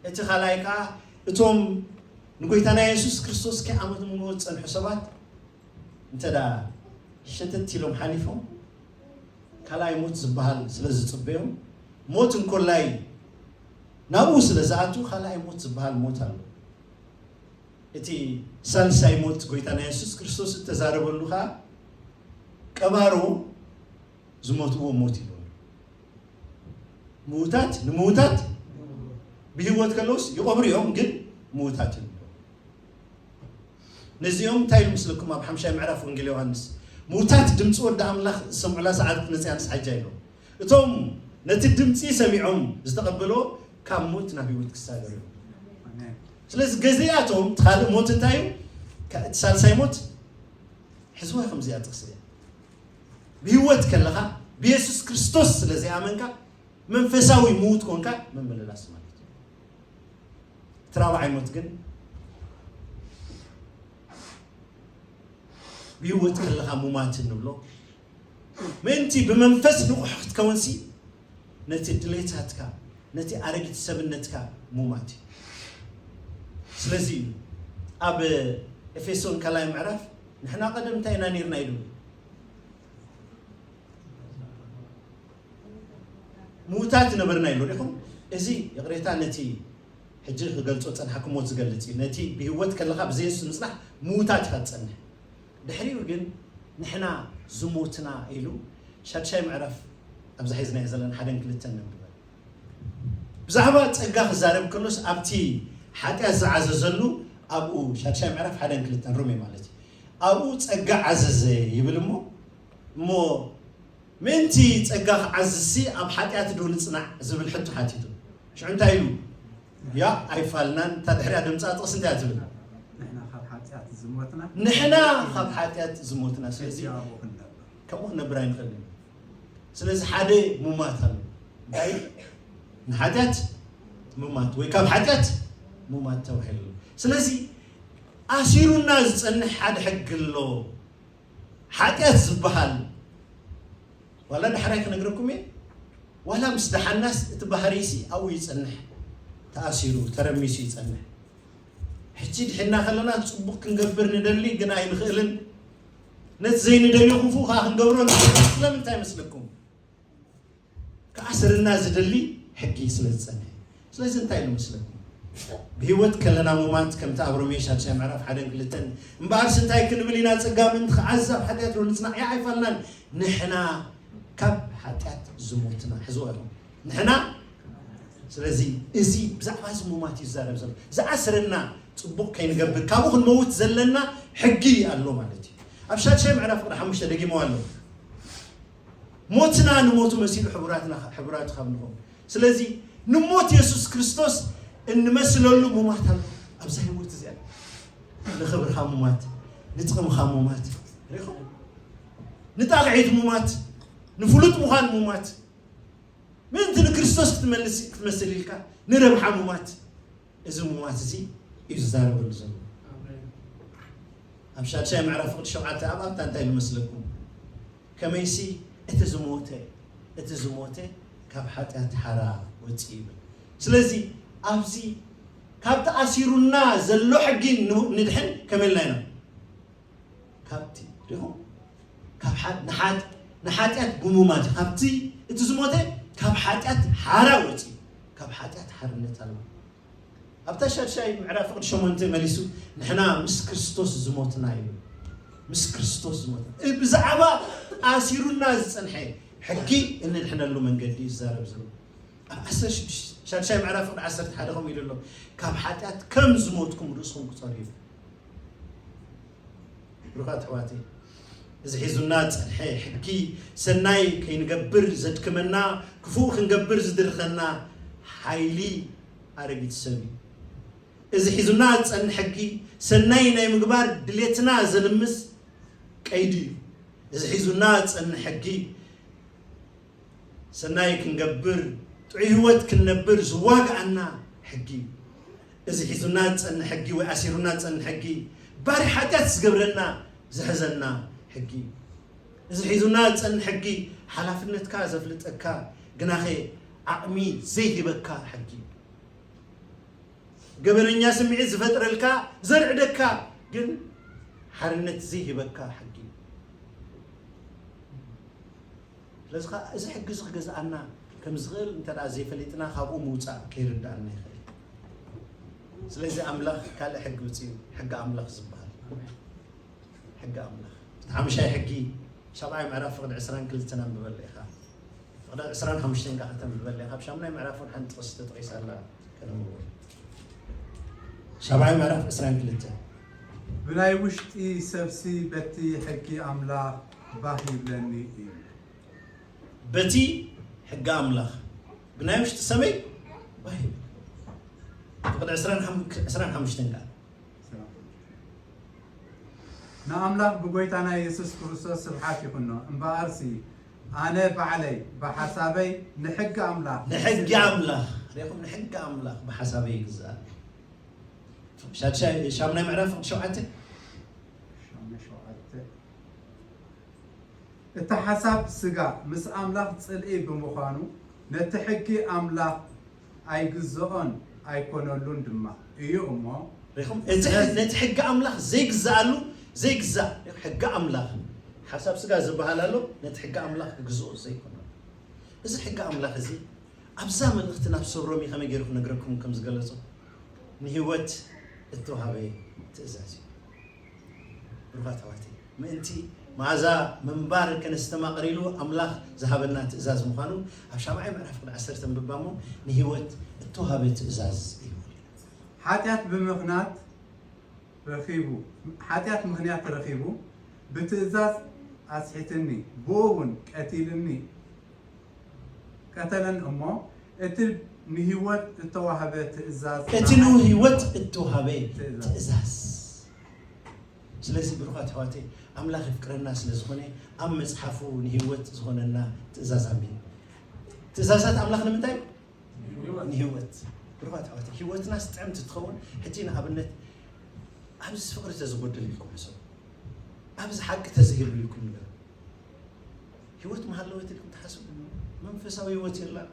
እቲ ካልኣይ ከዓ እቶም ንጎይታና የሱስ ክርስቶስ ከይኣመኑ ዝጸንሑ ሰባት እንተ ደኣ ሸተት ኢሎም ሓሊፎም ካልኣይ ሞት ዝበሃል ስለ ዝጽበዮም ሞት እንኮላይ ናብኡ ስለ ዝኣቱ ካልኣይ ሞት ዝበሃል ሞት ኣሎ። እቲ ሳልሳይ ሞት ጎይታና የሱስ ክርስቶስ እተዛረበሉ ከዓ ቀባሮ ዝሞትዎ ሞት ኢሉ። ምዉታት ንምዉታት ብህይወት ከለውስ ይቐብሩ እዮም፣ ግን ምዉታት እዮም። ነዚኦም እንታይ ኢሉ ምስልኩም ኣብ ሓምሻይ ምዕራፍ ወንጌል ዮሃንስ ምዉታት ድምፂ ወዲ ኣምላኽ ዝሰምዑላ ሰዓት መፅያ ንስሓጃ ኢሎም። እቶም ነቲ ድምፂ ሰሚዖም ዝተቐበሎ ካብ ሞት ናብ ህይወት ክሳገሩ እዮም። ስለዚ ገዚኣቶም እቲ ካልእ ሞት እንታይ እዩ? እቲ ሳልሳይ ሞት ሕዝዋ ከምዚኣ ጥቕሲ እያ። ብህይወት ከለኻ ብየሱስ ክርስቶስ ስለ ዘይኣመንካ መንፈሳዊ ምዉት ኮንካ ምምልላስ ማለት እዩ። እቲ ራብዓይ ሞት ግን ብህይወት ከለኻ ሙማት እንብሎ ምእንቲ ብመንፈስ ንቑሕ ክትከውንሲ ነቲ ድሌታትካ ነቲ ኣረጊት ሰብነትካ ሙማት እዩ። ስለዚ እዩ ኣብ ኤፌሶን ካልኣይ ምዕራፍ ንሕና ቀደም እንታይ ኢና ነርና ኢሉ ምዉታት ነበርና ኢሉ ዲኹም? እዚ ይቕሬታ ነቲ ሕጂ ክገልጾ ጸንሓኩ ሞት ዝገልጽ እዩ። ነቲ ብህይወት ከለኻ ብዘይ የሱስ ምጽናሕ ምዉታት ኢኻ ትጸንሕ። ድሕሪኡ ግን ንሕና ዝሞትና ኢሉ ሻድሻይ ምዕራፍ ኣብዛ ሒዝናዮ ዘለና ሓደን ክልተን ነንብበ። ብዛዕባ ጸጋ ክዛረብ ከሎስ ኣብቲ ሓጢኣት ዝዓዘዘሉ ኣብኡ ሻድሻይ ምዕራፍ ሓደን ክልተን ሮሜ ማለት እዩ። ኣብኡ ጸጋ ዓዘዘ ይብል እሞ እሞ ምእንቲ ጸጋ ክዓዝሲ ኣብ ሓጢኣት ዶ ንጽናዕ ዝብል ሕቶ ሓቲቱ። ሽዑ እንታይ ኢሉ? ያ ኣይፋልናን። እታ ድሕሪያ ድምጻ ጥቕሲ እንታይ እያ ትብል? ንሕና ካብ ሓጢኣት ዝሞትና ንሕና ካብ ሓጢኣት ዝሞትና። ስለዚ እቲ ኣብኡ ክንነብር። ከምኡ ክንነብር ኣይንኽእልን። ስለዚ ሓደ ሙማት ኣሎ። እንታይ? ንሓጢኣት ሙማት ወይ ካብ ሓጢኣት ሙማት ተባሂሉ። ስለዚ ኣሲሩና ዝጸንሕ ሓደ ሕጊ ኣሎ። ሓጢኣት ዝበሃል ዋላ ዳሕራይ ክነግረኩም እየ። ዋላ ምስ ደሓናስ እቲ ባህርይሲ ኣብኡ ይጸንሕ። ተኣሲሩ ተረሚሱ ይጸንሕ። ሕጂ ድሒና ከለና ጽቡቕ ክንገብር ንደሊ ግን ኣይንኽእልን። ነቲ ዘይንደልዮ ክፉእ ከኣ ክንገብሮ ንኽእል። ስለምንታይ መስለኩም? ክኣስርና ዝደሊ ሕጊ ስለ ዝጸንሐ። ስለዚ እንታይ ኢሉ መስለኩም? ብህይወት ከለና ሙማት ከምቲ ኣብ ሮሜ ሻድሻይ ምዕራፍ ሓደን ክልተን እምበኣርስ እንታይ ክንብል ኢና? ጸጋ ምእንቲ ክዓዝዝ ኣብ ሓጢኣት ዶ ንጽናዕ? ያ ኣይፋልናን። ንሕና ካብ ሓጢኣት ዝሞትና። ሕዝዋ ኢኹም። ንሕና ስለዚ እዚ ብዛዕባ እዚ ሙማት እዩ ዝዛረብ ዘሎ። ዝኣስረና ጽቡቕ ከይንገብር ካብኡ ክንመውት ዘለና ሕጊ ኣሎ ማለት እዩ። ኣብ ሻድሻይ ምዕራፍ ፍቕዲ ሓሙሽተ ደጊሞ ኣሎ። ሞትና ንሞቱ መሲሉ ሕቡራትና ሕቡራት ካብ ንኾን። ስለዚ ንሞት የሱስ ክርስቶስ እንመስለሉ ሙማት ኣሎ። ኣብዛ ህይወት እዚኣ ንኽብርኻ ሙማት፣ ንጥቕምኻ ሙማት፣ ሪኹም ንጣቕዒት ሙማት፣ ንፍሉጥ ምዃን ሙማት፣ ምእንቲ ንክርስቶስ ክትመልስ ክትመስል ኢልካ ንረብሓ ሙማት። እዚ ሙማት እዚ እዩ ዝዛረበሉ ዘሎ። ኣብ ሻድሻይ ምዕራፍ ፍቕዲ ሸውዓተ ኣብ ኣብታ እንታይ ዝመስለኩም? ከመይሲ እቲ ዝሞተ እቲ ዝሞተ ካብ ሓጢኣት ሓራ ወፂ ይብል። ስለዚ ኣብዚ ካብ ተኣሲሩና ዘሎ ሕጊ ንድሕን ከመልና ኢና ካብቲ ዲኹም ካብ ሓ- ንሓጥ- ንሓጢኣት ብሙማት እዩ። ካብቲ እቲ ዝሞተ ካብ ሓጢኣት ሓራ ወፂኡ፣ ካብ ሓጢኣት ሓርነት ኣለዎ። ኣብታ ሻድሻይ ምዕራፍ ፍቕዲ ሸሞንተ መሊሱ፣ ንሕና ምስ ክርስቶስ ዝሞትና እዩ። ምስ ክርስቶስ ዝሞትና እ- ብዛዕባ ኣሲሩና ዝፀንሐ ሕጊ እንድሕነሉ መንገዲ ይዛረብ ዘሎ። ኣብ ዓሰርተ ሽዱሽተ ሻድሻይ ምዕራፍ ፍቕዲ ዓሰርተ ሓደ ከምኡ ኢሉ ኣሎ፣ ካብ ሓጢኣት ከም ዝሞትኩም ርእስኹም ክጸርዩ። ብሩኻት ኣሕዋተይ፣ እዚ ሒዙና ዝጸንሐ ሕጊ፣ ሰናይ ከይንገብር ዘድክመና፣ ክፉእ ክንገብር ዝድርኸና ሓይሊ ኣረጊት ሰብ እዩ። እዚ ሒዙና ዝጸንሕ ሕጊ፣ ሰናይ ናይ ምግባር ድሌትና ዘልምስ ቀይዲ እዩ። እዚ ሒዙና ዝጸንሕ ሕጊ፣ ሰናይ ክንገብር፣ ጥዑይ ህይወት ክንነብር ዝዋግኣና ሕጊ እዩ። እዚ ሒዙና ዝጸንሕ ሕጊ ወይ ኣሲሩና ዝጸንሕ ሕጊ፣ ባርያ ሓጢኣት ዝገብረና፣ ዝሕዘና ሕጊ እዩ። እዚ ሒዙና ዝጸንሕ ሕጊ፣ ሓላፍነትካ ዘፍልጠካ፣ ግናኸ ዓቕሚ ዘይህበካ ሕጊ እዩ። ገበነኛ ስምዒት ዝፈጥረልካ፣ ዘርዕደካ፣ ግን ሓርነት ዘይህበካ ሕጊ እዩ። ስለዚ ኸኣ እዚ ሕጊ እዚ ክገዝኣና ከም ዝኽእል እንተ ደኣ ዘይፈሊጥና፣ ካብኡ ምውጻእ ከይርድኣና ይኽእል። ስለዚ ኣምላኽ ካልእ ሕጊ ውጽኡ፣ ሕጊ ኣምላኽ ዝበሃል። ሕጊ ኣምላኽ። እቲ ሓሙሻይ ሕጊ፣ ሻብዓይ ምዕራፍ ፍቕዲ ዕስራን ክልተን ኣንብበለ ኢኻ። ፍቕዲ ዕስራን ሓሙሽተን ከኣ ከተንብበለ ኢኻ። ኣብ ሻምናይ ምዕራፍ እውን ሓንቲ ጥቕሲ ተጠቒሳ ኣላ። ከነንብቦ። ሻብዓይ ምዕራፍ ዕስራን ክልተን። ብናይ ውሽጢ ሰብሲ በቲ ሕጊ ኣምላኽ ባህ ይብለኒ እዩ። በቲ ሕጊ ኣምላኽ ብናይ ውሽጢ ሰበይ ባህ ይብል። ፍቕዲ ዕስራን ሓሙሽተን ከኣ። ንኣምላኽ ብጎይታና የሱስ ክርስቶስ ስብሓት ይኹኖ። እምበኣርሲ ኣነ ባዕለይ ብሓሳበይ ንሕጊ ኣምላኽ ንሕጊ ኣምላኽ፣ ሪኢኹም፣ ንሕጊ ኣምላኽ ብሓሳበይ ይግዛእ። ሻድሻይ፣ ሻምናይ ምዕራፍ ሸውዓተ። ሻምናይ ሸውዓተ። እቲ ሓሳብ ስጋ ምስ ኣምላኽ ጽልኢ ብምዃኑ፣ ነቲ ሕጊ ኣምላኽ ኣይግዝኦን ኣይኮነሉን ድማ እዩ እሞ። ሪኹም፣ እቲ ሕግ-፣ ነቲ ሕጊ ኣምላኽ ዘይግዛኣሉ፣ ዘይግዛእ ሕጊ ኣምላኽ፣ ሓሳብ ስጋ ዝበሃል ኣሎ፣ ነቲ ሕጊ ኣምላኽ ክግዝኦ ዘይኮነሉ። እዚ ሕጊ ኣምላኽ እዚ ኣብዛ መልእኽቲ ናብ ሰብ ሮሜ ከመይ ገይሩ ክነግረኩም ከም ዝገለጾ፣ ንህይወት እተዋህበ ትእዛዝ እዩ። ብሩኻት ኣሕዋተይ፣ ምእንቲ መኣዛ ምንባር ከነስተማቕር ኢሉ ኣምላኽ ዝሃበና ትእዛዝ ምዃኑ ኣብ ሻብዓይ ምዕራፍ ፍቕዲ ዓሰርተ ኣንብባ እሞ፣ ንህይወት እተዋህበ ትእዛዝ እዩ። ሓጢኣት ብምኽናት ረኺቡ፣ ሓጢኣት ምኽንያት ረኺቡ፣ ብትእዛዝ ኣስሒትኒ፣ ብኡ እውን ቀቲልኒ፣ ቀተለን እሞ፣ እቲ ንህይወት እተዋህበ ትእዛዝ እቲ ንዓይ ንህይወት እተዋህበ ትእዛዝ። ትእዛዝ። ስለዚ ብሩኻት ኣሕዋተይ፣ ኣምላኽ የፍቅረና ስለ ዝኾነ፣ ኣብ መጽሓፉ ንህይወት ዝኾነና ትእዛዝ ኣንብብ። ትእዛዛት ኣምላኽ ንምንታይ? ንህይወት። ብሩኻት ኣሕዋተይ፣ ህይወትና ጥዕምቲ ትኸውን። ሕጂ ንኣብነት፣ ኣብዚ ፍቕሪ ተዝጎደል ኢልኩም ሕሰቡ። ኣብዚ ሓቂ ተዝህሉ ኢልኩም ንገሩ። ህይወት ምሃለወት ኢልኩም ትሓስቡ? መንፈሳዊ ህይወት የላን።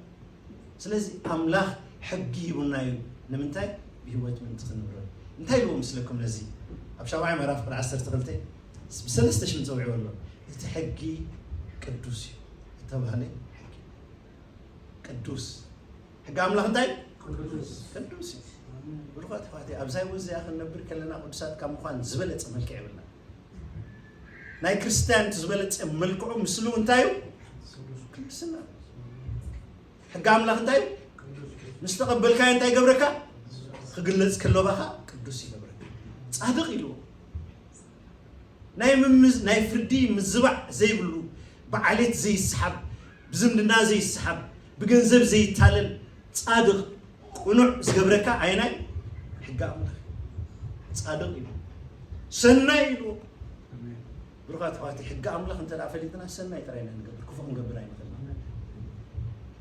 ስለዚ ኣምላኽ ሕጊ ሂቡና እዩ። ንምንታይ? ብህይወት ምእንቲ ክንብረሉ። እንታይ ኢልዎ ምስለኩም ነዚ? ኣብ ሻብዓይ ምዕራፍ ፍቕዲ ዓሰርተ ክልተ ብሰለስተ ሽም ጸዊዕዎ ኣሎ። እቲ ሕጊ ቅዱስ እዩ እተባህለ ሕጊ። ቅዱስ። ሕጊ ኣምላኽ እንታይ? ቅዱስ። ቅዱስ እዩ። ብሩኻት ኣሕዋተይ፣ ኣብዛ ህይወት እዚኣ ክንነብር ከለና ቅዱሳት ካብ ምዃን ዝበለጸ መልክዕ የብልና። ናይ ክርስትያን እቲ ዝበለጸ መልክዑ ምስሉ እንታይ እዩ? ቅዱስና። ሕጊ ኣምላኽ እንታይ እዩ? ምስ ተቐበልካዮ እንታይ ይገብረካ? ክግለጽ ከሎ ባኻ ቅዱስ ይገብረካ። ጻድቕ ኢልዎ። ናይ ምምዝ-፣ ናይ ፍርዲ ምዝባዕ ዘይብሉ፣ ብዓሌት ዘይሰሓብ፣ ብዝምድና ዘይሰሓብ፣ ብገንዘብ ዘይታለል፣ ጻድቕ፣ ቅኑዕ ዝገብረካ ኣየናይ? ሕጊ ኣምላኽ። ጻድቕ ኢሉ። ሰናይ ኢሉ። ኣሜን። ብሩኻት ኣሕዋተይ፣ ሕጊ ኣምላኽ እንተ ደኣ ፈሊጥና፣ ሰናይ ጥራይ ኢና ንገብር፣ ክፉእ ክንገብር ኣይንኽእልን።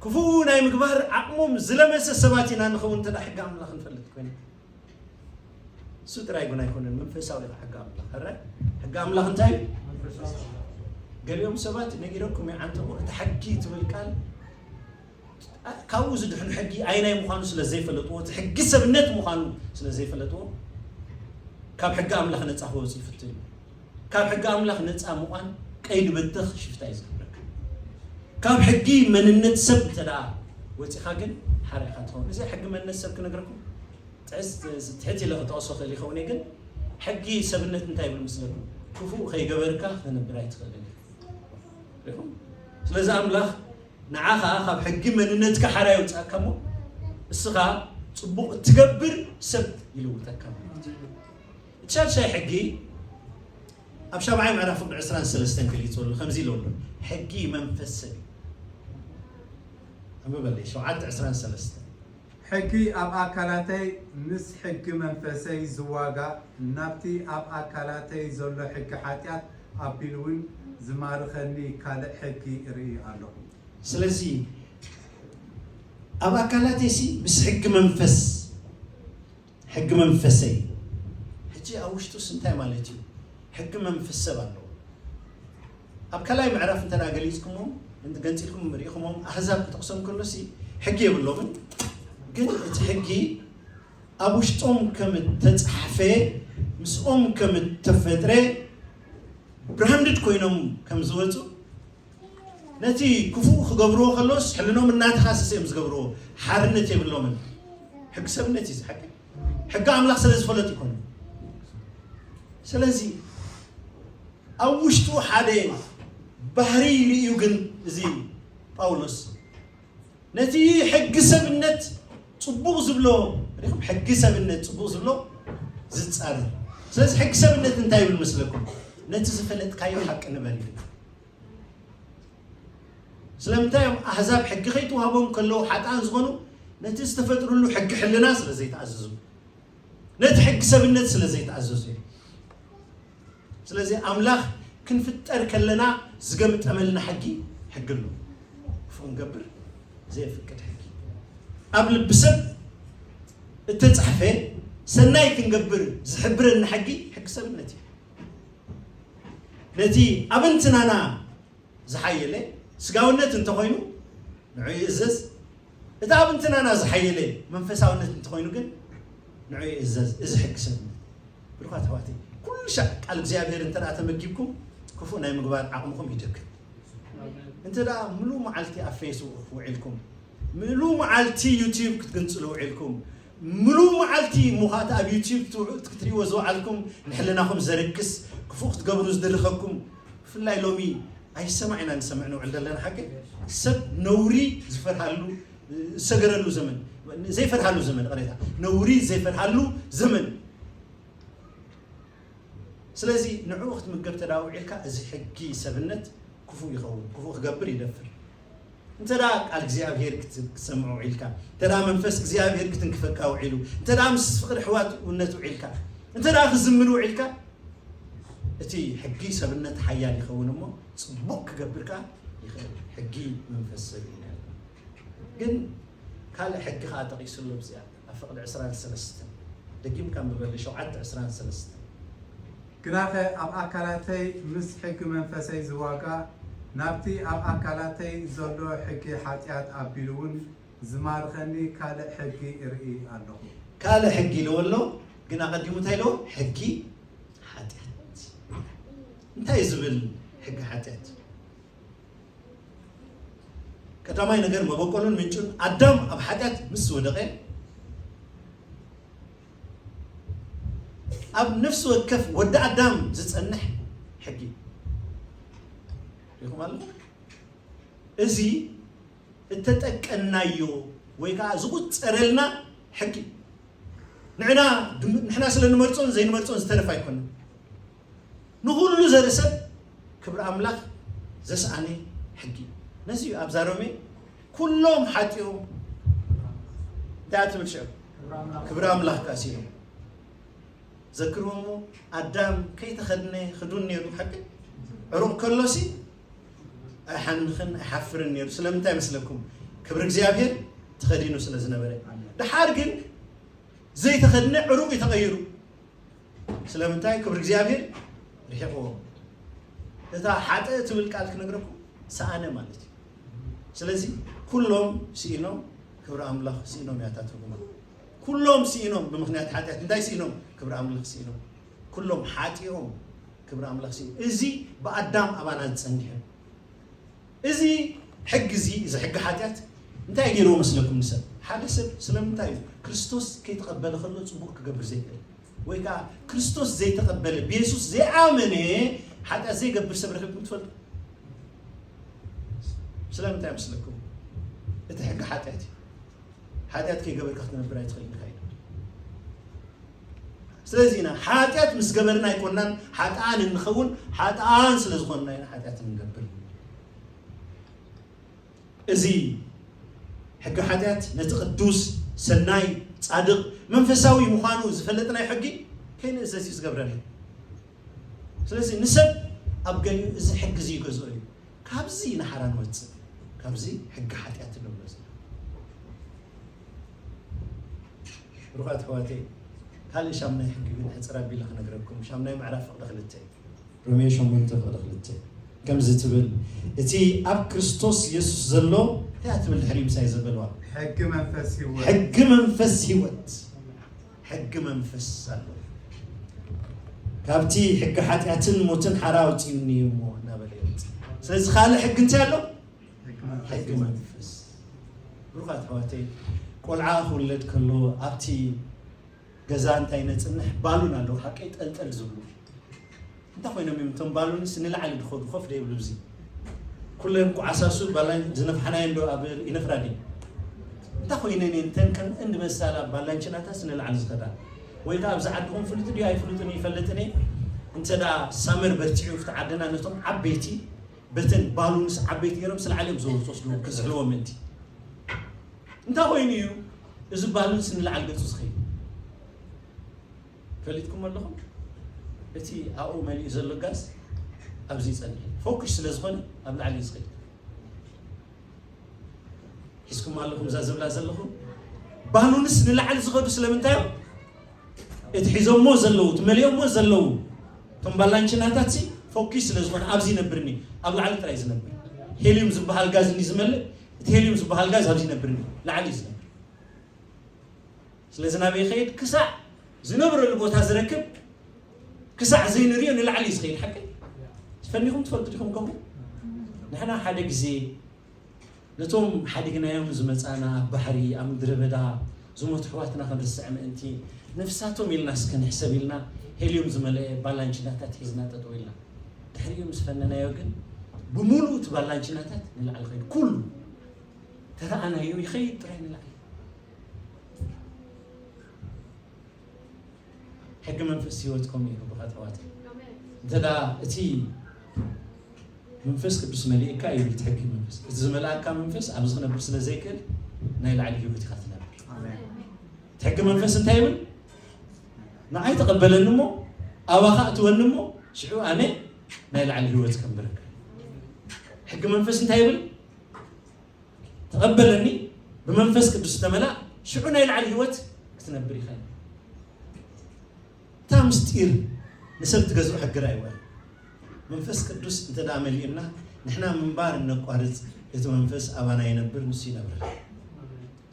ክፉእ ናይ ምግባር ዓቕሞም ዝለመሰ ሰባት ኢና ንኸውን፣ እንተ ደኣ ሕጊ ኣምላኽ ንፈልጥ ኮይና። እሱ ጥራይ ግን ኣይኮነን፣ መንፈሳዊ እዩ ሕጊ ኣምላኽ። ሕረ-፣ ሕጊ ኣምላኽ እንታይ እዩ? መንፈሳዊ። ገሊኦም ሰባት ነጊረኩም ይዓንተቑ፣ እቲ ሕጊ ትብል ቃል ካብኡ ዝድሕኑ ሕጊ ኣይናይ ምዃኑ ስለ ዘይፈለጥዎ፣ እቲ ሕጊ ሰብነት ምዃኑ ስለ ዘይፈለጥዎ፣ ካብ ሕጊ ኣምላኽ ነጻ ክወጹ ይፍትኑ። ካብ ሕጊ ኣምላኽ ነጻ ምዃን ቀይዲ በተኽ ሽፍታ እዩ ዝገብረካ። ካብ ሕጊ መንነት ሰብ እንተ ደኣ ወፂኻ ግን ሓራ ኢኻ ትኸውን። እዚ ሕጊ መንነት ሰብ ክነግረኩም ጥዕስ-፣ ትሕት ኢለ ክጠቕሶ ክእል ይኸውን እየ፣ ግን ሕጊ ሰብነት እንታይ ይብል ምስለኩም? ክፉእ ከይገበርካ ክትነብር ኣይትኽእልን ኢኻ። ሪኹም? ስለዚ ኣምላኽ ንዓኻ ካብ ሕጊ መንነትካ ሓራ የውፅኣካ እሞ፣ እስኻ ፅቡቕ እትገብር ሰብ ይልውጠካ ማለት እዩ። እቲ ሻድሻይ ሕጊ ኣብ ሻብዓይ ምዕራፍ ፍቕዲ ዕስራን ሰለስተን ገሊጹ ኣሎ። ከምዚ ኢሉ ኣሎ፣ ሕጊ መንፈስ ሰብ እዩ። ኣንብበለይ፣ ሸውዓተ ዕስራን ሰለስተን። ሕጊ ኣብ ኣካላተይ ምስ ሕጊ መንፈሰይ ዝዋጋእ፣ ናብቲ ኣብ ኣካላተይ ዘሎ ሕጊ ሓጢኣት ኣቢሉ እውን ዝማርኸኒ ካልእ ሕጊ እርኢ ኣለኹ። ስለዚ ኣብ ኣካላተይሲ ምስ ሕጊ መንፈስ፣ ሕጊ መንፈሰይ፣ ሕጂ ኣብ ውሽጡስ እንታይ ማለት እዩ? ሕጊ መንፈስ ሰብ ኣለዎ። ኣብ ካልኣይ ምዕራፍ እንተ ደኣ ገሊጽኩሞም፣ እንተ ገንጺልኩም ርኢኹሞም፣ ኣህዛብ ክጠቕሶም ከሎሲ ሕጊ የብሎምን። ግን እቲ ሕጊ ኣብ ውሽጦም ከም እተጻሕፈ፣ ምስኦም ከም እተፈጥረ፣ ብራንድድ ኮይኖም ከም ዝወጹ፣ ነቲ ክፉእ ክገብርዎ ከሎስ ሕልኖም እናተኻሰሰ እዮም ዝገብርዎ። ሓርነት የብሎምን። ሕጊ ሰብነት እዩ ዝሓቂ። ሕጊ ኣምላኽ ስለ ዝፈለጡ ይኮኑ። ስለዚ ኣብ ውሽጡ ሓደ ባህሪ ርእዩ ግን እዚ ጳውሎስ ነቲ ሕጊ ሰብነት ጽቡቕ ዝብሎ፣ ሪኹም? ሕጊ ሰብነት ጽቡቕ ዝብሎ ዝጻረር። ስለዚ ሕጊ ሰብነት እንታይ ይብል መስለኩም? ነቲ ዝፈለጥካዮ ሓቂ ንበር ይብል። ስለምንታይ እዮም ኣህዛብ ሕጊ ከይትዋሃቦም ከለዉ ሓጥኣን ዝኾኑ? ነቲ ዝተፈጥሩሉ ሕጊ ሕልና ስለ ዘይተኣዘዙ፣ ነቲ ሕጊ ሰብነት ስለ ዘይተኣዘዙ እዮም። ስለዚ ኣምላኽ ክንፍጠር ከለና ዝገምጠመልና ሕጊ፣ ሕጊ ኣሎ። ክፉእ ክንገብር ዘየፍቅድ ሕጊ። ኣብ ልቢ ሰብ እተጻሕፈ ሰናይ ክንገብር ዝሕብረና ሕጊ፣ ሕጊ ሰብነት እዩ። ነቲ ኣብ እንትናና ዝሓየለ ስጋውነት እንተኾይኑ ንዑ ይእዘዝ። እቲ ኣብ እንትናና ዝሓየለ መንፈሳውነት እንተኾይኑ ግን ንዑ ይእዘዝ። እዚ ሕጊ ሰብነት። ብሩኻት ኣሕዋተይ፣ ኩሉ ሻዕ ቃል እግዚኣብሔር እንተ ደኣ ተመጊብኩም ክፉእ ናይ ምግባር ዓቕምኹም ይደክም። እንተ ደኣ ምሉእ መዓልቲ ኣብ ፌስቡክ ውዒልኩም፣ ምሉእ መዓልቲ ዩቲዩብ ክትግንጽሉ ውዒልኩም፣ ምሉእ መዓልቲ እሞ ኸኣ እቲ ኣብ ዩቲዩብ ክትውዑ-፣ ክትሪእዎ ዝወዓልኩም ንሕልናኹም ዘርክስ፣ ክፉእ ክትገብሩ ዝድርኸኩም፣ ብፍላይ ሎሚ ኣይሰማዕ ኢና ንሰምዕ ንውዕል ዘለና ሓቂ። ሰብ ነውሪ ዝፈርሃሉ፣ ዝሰገረሉ ዘመን፣ ዘይፈርሃሉ ዘመን፣ ይቕሬታ፣ ነውሪ ዘይፈርሃሉ ዘመን። ስለዚ ንዕኡ ክትምገብ ተዳውዒልካ፣ እዚ ሕጊ ሰብነት ክፉእ ይኸውን፣ ክፉእ ክገብር ይደፍር። እንተ ደኣ ቃል እግዚኣብሔር ክት-፣ ክትሰምዕ ውዒልካ፣ እንተ ደኣ መንፈስ እግዚኣብሔር ክትንክፈካ ውዒሉ፣ እንተ ደኣ ምስ ፍቕሪ ኣሕዋትነት ውዒልካ፣ እንተ ደኣ ክዝምር ውዒልካ፣ እቲ ሕጊ ሰብነት ሓያል ይኸውን እሞ፣ ጽቡቕ ክገብር ከኣ ይኽእል። ሕጊ መንፈስ ሰብ እዩ። ግን ካልእ ሕጊ ከኣ ጠቒሱ ኣሎ፣ ኣብዚኣ ኣብ ፍቕዲ ዕስራን ሰለስተን። ደጊምካ ኣንብበለይ፣ ሸውዓተ ዕስራን ሰለስተን። ግናኸ ኣብ ኣካላተይ ምስ ሕጊ መንፈሰይ ዝዋጋእ፣ ናብቲ ኣብ ኣካላተይ ዘሎ ሕጊ ሓጢኣት ኣቢሉ እውን ዝማርኸኒ ካልእ ሕጊ እርኢ ኣለኹ። ካልእ ሕጊ ኢልዎ ኣሎ፣ ግን ኣቐዲሙ እንታይ ኢልዎ? ሕጊ ሓጢኣት። እንታይ እዩ ዝብል ሕጊ ሓጢኣት? ቀዳማይ ነገር መበቆሉን ምንጩን ኣዳም ኣብ ሓጢኣት ምስ ወደቐ ኣብ ነፍሲ ወከፍ ወዲ ኣዳም ዝጸንሕ ሕጊ ሪኹም ኣለኹም። እዚ እተጠቀናዮ ወይ ከዓ ዝቑጸረልና ሕጊ ንዕና ድም-፣ ንሕና ስለ ንመርጾን ዘይንመርጾን ዝተረፈ ኣይኮነን። ንኹሉ ዘርኢ ሰብ ክብሪ ኣምላኽ ዘስኣነ ሕጊ። ነዚ እዩ ኣብዛ ሮሜ ኩሎም ሓጢኦም እንታይ ትብል ሽዑ? ክብሪ ኣምላኽ ከሲኦም። ዘክርዎ እሞ ኣዳም ከይተኸድነ ክዱን ነይሩ፣ ሓቂ? ዕሩቕ ከሎሲ ኣይሓንኽን ኣይሓፍርን ነይሩ። ስለምንታይ መስለኩም? ክብሪ እግዚኣብሔር ተኸዲኑ ስለ ዝነበረ። ደሓር ግን ዘይተኸድነ ዕሩቕ እዩ ተቐይሩ። ስለምንታይ? ክብሪ እግዚኣብሔር ርሒቕዎ። እታ ሓጥእ ትብል ቃል ክነግረኩም፣ ሰኣነ ማለት እዩ። ስለዚ ኩሎም ስኢኖም ክብሪ ኣምላኽ ስኢኖም እያ እታ ትርጉማ። ኩሎም ስኢኖም ብምኽንያት ሓጢኣት። እንታይ ስኢኖም? ክብሪ ኣምላኽ ስኢኖም። ኩሎም ሓጢኦም። ክብሪ ኣምላኽ ሲ እዚ ብኣዳም ኣባና ዝጸንሐ እዚ ሕጊ እዚ እዚ ሕጊ ሓጢኣት እንታይ ገይርዎ መስለኩም ንሰብ? ሓደ ሰብ ስለምንታይ እዩ ክርስቶስ ከይተቐበለ ከሎ ጽቡቕ ክገብር ዘይክእል? ወይ ከዓ ክርስቶስ ዘይተቐበለ ብየሱስ ዘይኣመነ ሓጢኣት ዘይገብር ሰብ ረኺብኩም ትፈልጡ? ስለምንታይ መስለኩም? እቲ ሕጊ ሓጢኣት እዩ። ሓጢኣት ከይገበርካ ክትነብር ኣይትኽእልን ኢኻ ኢሉ። ስለዚ ኢና ሓጢኣት ምስ ገበርና ኣይኮናን ሓጥኣን እንኸውን፣ ሓጥኣን ስለ ዝኾንና ኢና ሓጢኣት እንገብር። እዚ ሕጊ ሓጢኣት ነቲ ቅዱስ፣ ሰናይ፣ ጻድቕ፣ መንፈሳዊ ምዃኑ ዝፈለጥናዮ ሕጊ ከይንእዘዝ እዩ ዝገብረና። ስለዚ ንሰብ ኣብ ገሊኡ እዚ ሕጊ እዚ ይገዝኦ እዩ። ካብዚ ንሓራ ንወፅእ፣ ካብዚ ሕጊ ሓጢኣት ንብሎ እዚ። ሩኻት ኣሕዋተይ፣ ካልእ ሻምናይ ሕጊ ግን ሕፅር ኣቢለ ክነግረኩም። ሻምናይ ምዕራፍ ፍቕዲ ክልተ እዩ። ሮሜ ሸሞንተ ፍቕዲ ክልተ ከምዚ ትብል፣ እቲ ኣብ ክርስቶስ የሱስ ዘሎ እንታይ እያ ትብል? ድሕሪ ምሳይ ዘበልዋ ሕጊ መንፈስ ህይወት። ሕጊ መንፈስ ህይወት። ሕጊ መንፈስ ኣሎ። ካብቲ ሕጊ ሓጢኣትን ሞትን ሓራ ኣውፅኡኒ እዩ እሞ እናበለ ይወፅእ። ስለዚ ካልእ ሕጊ እንታይ ኣሎ? ሕጊ መንፈስ። ብሩኻት ኣሕዋተይ፣ ቆልዓ ክውለድ ከሎ ኣብቲ ገዛ እንታይ ነፅንሕ? ባሉን ኣለዉ፣ ሓቀይ ጠልጠል ዝብሉ። እንታይ ኮይኖም እዮም እቶም ባሉንስ ንላዕሊ ዝኸዱ? ኮፍ ደይብሉ። እዚ ኩለን ኳዓሳሱ ባላን ዝነፍሓናዮ እንዶ ኣብ ይነፍራ ድዩ? እንታይ ኮይነን እየን እተን ከምእን ዝመሳላ ባላንችናታስ ንላዕሊ ዝኸዳ? ወይ ከዓ ኣብዚ ዓድኹም ፍሉጥ ድዩ ኣይፍሉጥን ይፈልጥን እየ። እንተ ደኣ ሳመር በርቲዑ ኣብቲ ዓድና ነቶም ዓበይቲ በተን ባሉንስ ዓበይቲ ገይሮም ስላዕሊ እዮም ዝወ-፣ ዝወስድዎ ክዝሕልዎ ምእንቲ። እንታይ ኮይኑ እዩ እዚ ባሉንስ ንላዕሊ ገጹ ዝኸይድ? ፈሊጥኩም ኣለኹም? እቲ ኣብኡ መሊኡ ዘሎ ጋዝ ኣብዚ ይጸንሕ። ፎኩሽ ስለ ዝኾነ ኣብ ላዕሊ እዩ ዝኸይድ። ሒዝኩም ኣለኹም እዛ ዝብላ ዘለኹም? ባሉንስ ንላዕሊ ዝኸዱ ስለምንታይ እዮም? እቲ ሒዞሞ ዘለዉ፣ እቲ መሊኦሞ ዘለዉ፣ እቶም ባላንችናታት ሲ ፎኪስ ስለ ዝኾነ ኣብዚ ይነብር እኒ፣ ኣብ ላዕሊ ጥራይ ዝነብር። ሄሊዩም ዝበሃል ጋዝ እኒ ዝመልእ፣ እቲ ሄሊዩም ዝበሃል ጋዝ ኣብዚ ይነብር እኒ፣ ላዕሊ እዩ ዝነብር። ስለዚ ናበይ ይኸይድ? ክሳዕ ዝነብረሉ ቦታ ዝረክብ፣ ክሳዕ ዘይንሪኦ ንላዕሊ እዩ ዝኸይድ። ሓቂ ፈኒኹም ትፈልጡ ዲኹም ከምኡ? ንሕና ሓደ ግዜ ነቶም ሓዲግናዮም ዝመጻና ኣብ ባሕሪ፣ ኣብ ምድረ በዳ ዝሞቱ ኣሕዋትና ክንርስዕ ምእንቲ፣ ነፍሳቶም ኢልና እስከ ንሕሰብ ኢልና፣ ሄልዮም ዝመልአ ባላንችናታት ሒዝና ጠጠው ኢልና። ድሕሪኡ ምስ ፈነናዮ ግን፣ ብምሉኡ እቲ ባላንችናታት ንላዕሊ ኸይዱ። ኩሉ ተረኣናዮ ይኸይድ ጥራይ ንላዕሊ። ሕጊ መንፈስ ህይወት ከምኡ እዩ፣ ክቡራት ኣሕዋተይ። እንተ ደኣ እቲ መንፈስ ቅዱስ መሊእካ እዩ እቲ ሕጊ መንፈስ። እቲ ዝመልኣካ መንፈስ ኣብዚ ክነብር ስለ ዘይክእል፣ ናይ ላዕሊ ህይወት ኢኻ ትነብር። ኣሜን። እቲ ሕጊ መንፈስ እንታይ ይብል? ንዓይ ተቐበለኒ እሞ፣ ኣባኻ እትወኒ እሞ፣ ሽዑ ኣነ ናይ ላዕሊ ህይወት ከንብረካ። ሕጊ መንፈስ እንታይ ይብል? ተቐበለኒ፣ ብመንፈስ ቅዱስ ተመላእ፣ ሽዑ ናይ ላዕሊ ህይወት ክትነብር ኢኻ። እታ ምስጢር ንሰብ ትገዝኦ ሕጊ ራእይዋ። መንፈስ ቅዱስ እንተ ደኣ መሊኡና፣ ንሕና ምንባር እነቋርጽ፣ እቲ መንፈስ ኣባና ይነብር፣ ንሱ ይነብር።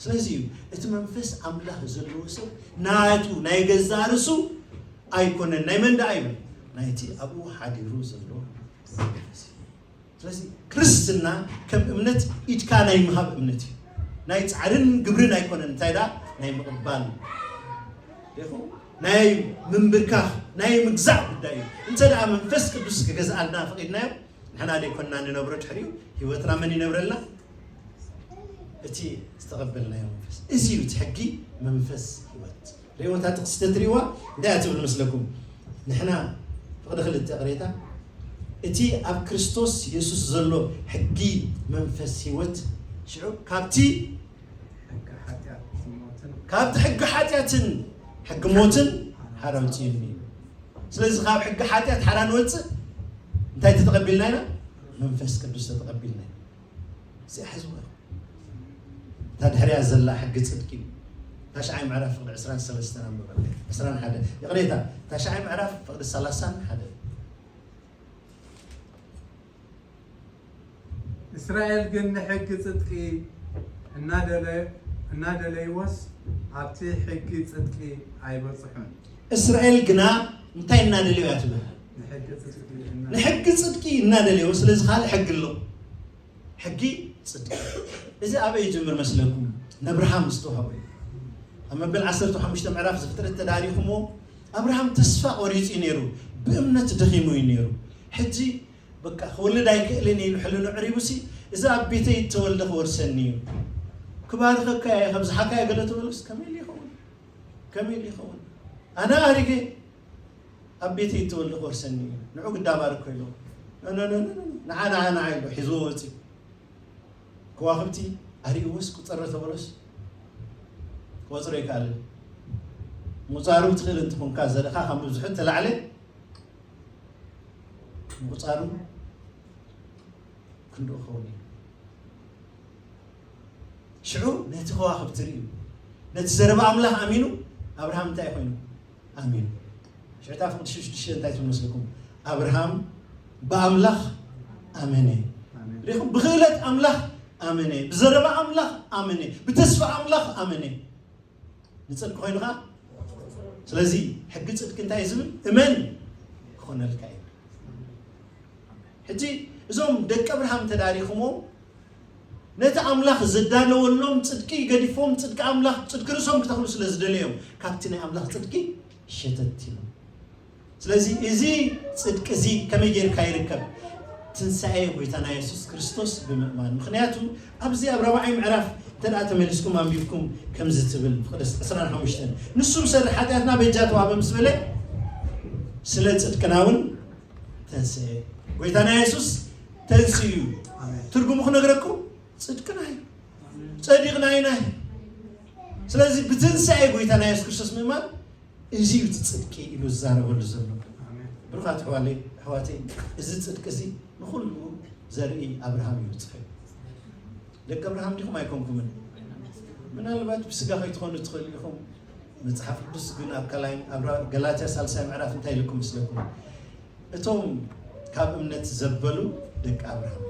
ስለዚ እዩ፣ እቲ መንፈስ ኣምላኽ ዘለዎ ሰብ ናቱ፣ ናይ ገዛ ርእሱ ኣይኮነን። ናይ መን ደኣ ይብል? ናይቲ ኣብኡ ሓዲሩ ዘሎ መንፈስ እዩ። ስለዚ ክርስትና ከም እምነት ኢድካ ናይ ምሃብ እምነት እዩ። ናይ ጻዕርን ግብርን ኣይኮነን፣ እንታይ ደኣ ናይ ምቕባል እዩ። ዲኹ? ናይ ምንብርካኽ፣ ናይ ምግዛእ ጉዳይ እዩ። እንተ ደኣ መንፈስ ቅዱስ ክገዝኣልና ፈቒድናዮ፣ ንሕና ደይኮንና ንነብሮ ድሕሪኡ፣ ህይወትና መን ይነብረልና? እቲ ዝተቐበልናዮ መንፈስ። እዚ እዩ እቲ ሕጊ መንፈስ ህይወት። ርእይዎ እታ ጥቕሲ ተትርእይዋ እንታይ እያ ትብል መስለኩም? ንሕና ፍቕዲ ክልተ ቅሬታ እቲ ኣብ ክርስቶስ የሱስ ዘሎ ሕጊ መንፈስ ህይወት ሽዑ ካብቲ ሕጊ ሓጢኣት ሞትን ካብቲ ሕጊ ሓጢኣትን ሕጊ ሞትን ሓራ ኣውፅኡኒ እዩ። ስለዚ ካብ ሕጊ ሓጢኣት ሓራ ንወፅእ እንታይ ተተቐቢልና ኢና? መንፈስ ቅዱስ ተተቐቢልና ኢና። እዚኣ ሕዝዋ እታ ድሕሪያ ዘላ ሕጊ ጽድቂ እዩ። ታሽዓይ ምዕራፍ ፍቕዲ ዕስራን ሰለስተን ኣንብበልና። ዕስራን ሓደ፣ ይቕሬታ፣ ታሽዓይ ምዕራፍ ፍቕዲ ሰላሳን ሓደ። እስራኤል ግን ንሕጊ ጽድቂ እናደለ- እናደለይዎስ ኣብቲ ሕጊ ጽድቂ ኣይበጽሑን። እስራኤል ግና እንታይ እናደለዩ እያ ትብል? ንሕጊ ጽድቂ እናደለዮ፣ ስለዚ ካልእ ሕጊ ኣሎ። ሕጊ ጽድቂ። እዚ ኣበይ ይጅምር መስለኩም? ንኣብርሃም ዝተዋህቦ እዩ። ኣብ መበል ዓሰርተ ሓሙሽተ ምዕራፍ ዘፍጥረት ተዳሪኹሞ ኣብርሃም ተስፋ ቆሪጹ እዩ ነይሩ። ብእምነት ደኺሙ እዩ ነይሩ። ሕጂ በቃ ክወልድ ኣይክእልን ኢሉ ሕልኑ ዕሪቡሲ፣ እዚ ኣብ ቤተይ እተወልደ ክወርሰኒ እዩ። ክባርኸካ እየ፣ ከም ዝሓካዮ ገለ ተበሉስ ከመይ ኢሉ ይኸውን? ከመይ ኢሉ ይኸውን? ኣነ ኣሪገ ኣብ ቤተይ እተወልደ ክወርሰኒ እዩ። ንዑ ግዳ ባርኮ ኢሉ። ኖ፣ ኖ፣ ኖ፣ ኖ፣ ኖ። ንዓ፣ ንዓ፣ ንዓ ኢሉ ሒዝዎ ወፂኡ። ከዋኽብቲ ኣርእይዎስ ቁፀሮ ተበሎስ ክቆፅሮ ይከኣል። ምቁፃሩ ትኽእል እንትኾንካ ዘርእኻ ካብ ምብዝሑ ተላዕለ ምቁፃሩ ክንድኡ ክኸውን እዩ። ሽዑ ነቲ ከዋኽብቲ ርእዩ ነቲ ዘረባ ኣምላኽ ኣሚኑ ኣብርሃም እንታይ ኮይኑ ኣሚኑ? ሽዕታ ፍቕዲ ሽዱሽተ እንታይ ትብል መስለኩም? ኣብርሃም ብኣምላኽ ኣመነ። ኣሜን። ሪኹም? ብኽእለት ኣምላኽ ኣመነ፣ ብዘረባ ኣምላኽ ኣመነ፣ ብተስፋ ኣምላኽ ኣመነ። ንጽድቂ ኮይኑ ኸዓ። ስለዚ ሕጊ ጽድቂ እንታይ እዩ ዝብል? እመን ክኾነልካ እዩ። ሕጂ እዞም ደቂ ኣብርሃም ተዳሪኹሞ ነቲ ኣምላኽ ዘዳለወሎም ጽድቂ ገዲፎም ጽድቂ ኣምላኽ ጽድቂ ርእሶም ክተኽሉ ስለ ዝደለዮም ካብቲ ናይ ኣምላኽ ጽድቂ ሸተት ኢሎም። ስለዚ እዚ ጽድቂ እዚ ከመይ ጌርካ ይርከብ? ትንሳኤ ጎይታና የሱስ ክርስቶስ ብምእማን። ምኽንያቱ ኣብዚ ኣብ ራብዓይ ምዕራፍ እንተ ደኣ ተመሊስኩም ኣንቢብኩም ከምዚ ትብል ፍቕደስ ዕስራን ሓሙሽተን ንሱ ብሰሪ ሓጢኣትና በጃ ተዋህበ ምስ በለ ስለ ጽድቅና እውን ተንስኤ። ጎይታና የሱስ ተንስኡ እዩ። ኣሜን። ትርጉሙ ክነግረኩም ጽድቅና እዩ። ጸዲቕና ኢና። ስለዚ ብትንሳኤ ጎይታና የሱስ ክርስቶስ ምእማን እዚ እዩ እቲ ጽድቂ ኢሉ ዝዛረበሉ ዘሎ። ኣሜን። ብሩኻት ኣሕዋለይ፣ ኣሕዋተይ፣ እዚ ጽድቂ እዚ ንኹሉ ዘርኢ ኣብርሃም ይብጽሕ እዩ። ደቂ ኣብርሃም ዲኹም ኣይኮንኩምን? ምናልባት ብስጋ ከይትኾኑ ትኽእሉ ኢኹም። መጽሓፍ ቅዱስ ግን ኣብ ካልኣይ ኣብ ገላትያ ሳልሳይ ምዕራፍ እንታይ ኢልኩም መስለኩም? እቶም ካብ እምነት ዘበሉ ደቂ ኣብርሃም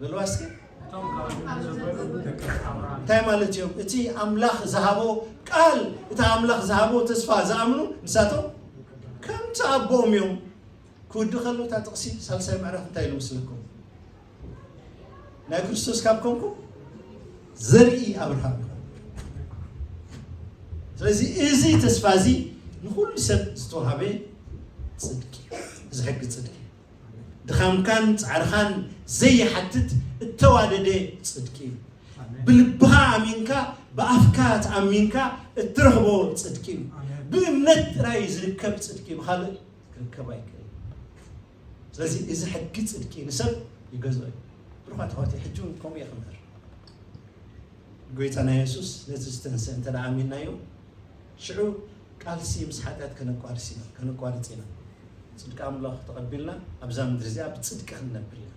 በልዋ እስኪ። እንታይ ማለት እዮም? እቲ ኣምላኽ ዝሃቦ ቃል፣ እቲ ኣምላኽ ዝሃቦ ተስፋ ዝኣምኑ ንሳቶም ከምቲ ኣቦኦም እዮም። ክውድእ ከሎ እታ ጥቕሲ ሳልሳይ ምዕራፍ እንታይ ኢሉ መስለኩም? ናይ ክርስቶስ ካብ ኮንኩም ዘርኢ ኣብርሃም ኢኹም። ስለዚ እዚ ተስፋ እዚ ንኹሉ ሰብ ዝተዋሃበ ጽድቂ፣ እዚ ሕጊ ጽድቂ ድኻምካን ጻዕርኻን ዘይሓትት እተዋደደ ጽድቂ እዩ። ኣሜን። ብልብኻ ኣሚንካ ብኣፍካ ተኣሚንካ እትረኽቦ ጽድቂ እዩ። ኣሜን። ብእምነት ጥራይ ዝርከብ ጽድቂ እዩ፣ ብኻልእ ክርከብ ኣይክእል። ስለዚ እዚ ሕጊ ጽድቂ ንሰብ ይገዝኦ እዩ። ብሩኻት ኣሕዋተይ፣ ሕጂ እውን ከምኡ እየ ክምህር። ጎይታና የሱስ ነቲ ዝተንስአ እንተ ደኣ ኣሚንናዮ፣ ሽዑ ቃልሲ ምስ ሓጢኣት ከነቋርስ ኢና፣ ከነቋርጽ ኢና። ጽድቂ ኣምላኽ ተቐቢልና ኣብዛ ምድሪ እዚኣ ብጽድቂ ክንነብር ኢና።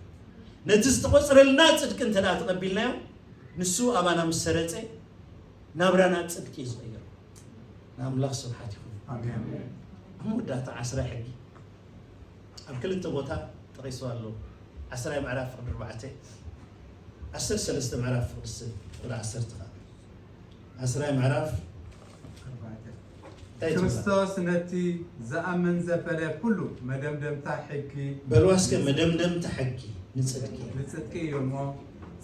ነቲ ዝተቖጽረልና ጽድቂ እንተ ደኣ ተቐቢልናዮ፣ ንሱ ኣባና ምስ ሰረጸ ናብራና ጽድቂ እዩ ዝቕይሮ። ንኣምላኽ ስብሓት ይኹን። ኣሜን። ኣብ መወዳእታ ዓስራይ ሕጊ ኣብ ክልተ ቦታ ጠቒሱ ኣሎ። ዓስራይ ምዕራፍ ፍቕዲ ኣርባዕተ፣ ዓሰርተ ሰለስተ ምዕራፍ ፍቕዲ ስ-፣ ፍቕዲ ዓሰርተ ኸዓ። ዓስራይ ምዕራፍ ኣርባዕተ። እንታይ ትብላ? ክርስቶስ ነቲ ዝኣምን ዘበለ ኩሉ መደምደምታ ሕጊ በልዋ እስከ፣ መደምደምታ ሕጊ ንጽድቂ። ንጽድቂ እዩ እሞ፣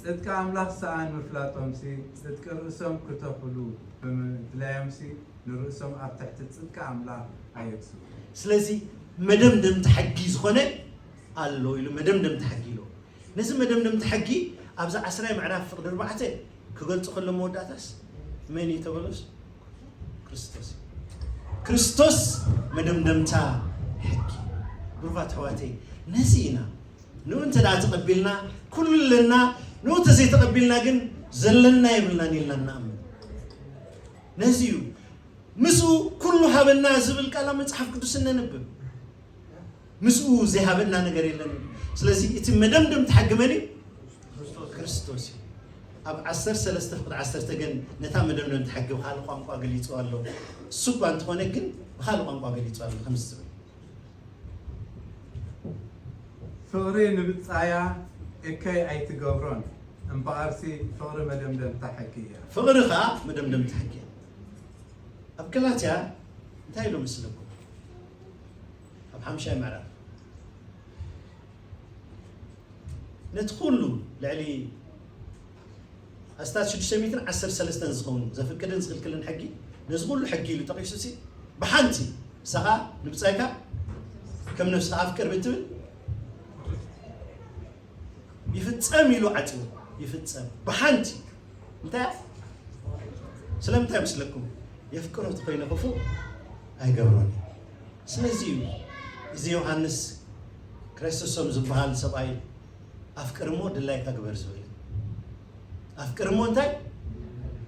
ጽድቂ ኣምላኽ ሰኣን ምፍላጦምሲ፣ ጽድቂ ርእሶም ክተኽሉ ብምድላዮምሲ፣ ንርእሶም ኣብ ትሕቲ ጽድቂ ኣምላኽ ኣየግስኡ። ስለዚ መደምደምታ ሕጊ ዝኾነ ኣሎ ኢሉ፣ መደምደምታ ሕጊ ኢሉ። ነዚ መደምደምታ ሕጊ ኣብዛ ዓስራይ ምዕራፍ ፍቕዲ ኣርባዕተ ክገልጾ ከሎ መወዳእታስ መን እዩ ተበሎስ? ክርስቶስ እዩ። ክርስቶስ መደምደምታ ሕጊ። ብሩኻት ኣሕዋተይ፣ ነዚ ኢና። ንኡ እንተ ደኣ ተቐቢልና፣ ኩሉ ኣለና። ንኡ እንተ ዘይተቐቢልና ግን፣ ዘለና የብልናን ኢልና ንኣምን። ነዚ እዩ። ምስኡ ኩሉ ሃበና ዝብል ቃል ኣብ መጽሓፍ ቅዱስ እነንብብ። ምስኡ ዘይሃበና ነገር የለን። ስለዚ እቲ መደምደምቲ ሕጊ መን እዩ? ክርስቶስ እዩ። ኣብ ዓሰርተ ሰለስተ ፍቕዲ ዓሰርተ ግን ነታ መደምደምቲ ሕጊ ብኻልእ ቋንቋ ገሊጹ ኣሎ። እሱ እኳ እንተኾነ ግን ብኻልእ ቋንቋ ገሊጹ ኣሎ። ከምዚ ዝብል። ፍቕሪ ንብጻያ እከይ ኣይትገብሮን፣ እምበኣርሲ ፍቕሪ መደምደምታ ሕጊ እያ። ፍቕሪ ኸኣ መደምደምታ ሕጊ እያ። ኣብ ገላትያ እንታይ ኢሉ መስለኩም? ኣብ ሓምሻይ ምዕራፍ ነቲ ኩሉ ልዕሊ ኣስታት ሽዱሽተ ሚእትን ዓሰርተ ሰለስተን ዝኸውን ዘፍቅድን ዝኽልክልን ሕጊ፣ ነዚ ኩሉ ሕጊ ኢሉ ጠቒሱ ሲ ብሓንቲ ንስኻ ንብጻይካ ከም ነፍስኻ ኣፍቅር ብትብል ይፍጸም ኢሉ ዓጽዩ። ይፍጸም ብሓንቲ እንታይ እያ? ስለምንታይ መስለኩም? የፍቅሮ ተኾይነ ክፉእ ኣይገብሮን። ስለዚ እዩ እዚ ዮሃንስ ክርስቶሶም ዝበሃል ሰብኣይ ኣፍቅር እሞ ድላይካ ግበር ዝበለ። ኣፍቅር እሞ እንታይ?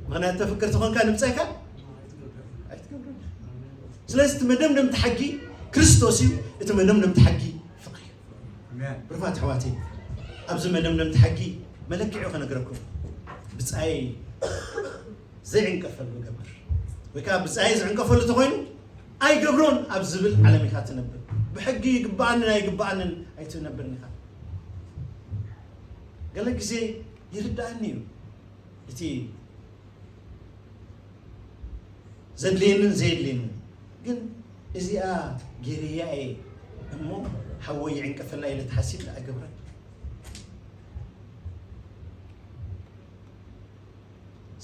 ምኽንያቱ ተፍቅር ተኾንካ ንብጻይካ ኣይትገብርን። ስለዚ እቲ መደምደምቲ ሓጊ ክርስቶስ እዩ። እቲ መደምደምቲ ሓጊ ፍቕሪ እዩ። ብሩኻት ኣሕዋተይ፣ ኣብዚ መደምደምቲ ሓጊ መለክዒ ከነግረኩም። ብጻይ ዘይዕንቀፈሉ ገብር ወይ ከዓ ብጻይ ዝዕንቀፈሉ ተኾይኑ ኣይገብሮን ኣብ ዝብል ዓለም ኢኻ ትነብር። ብሕጊ ይግብኣንን ኣይግብኣንን ኣይትነብርን ኢኻ። ገለ ግዜ ይርዳእኒ እዩ እቲ ዘድልየንን ዘየድልየንን፣ ግን እዚኣ ጌርያ እየ እሞ ሓወይ ይዕንቀፈላ ኢለ ተሓሲብ ኣይገብረን።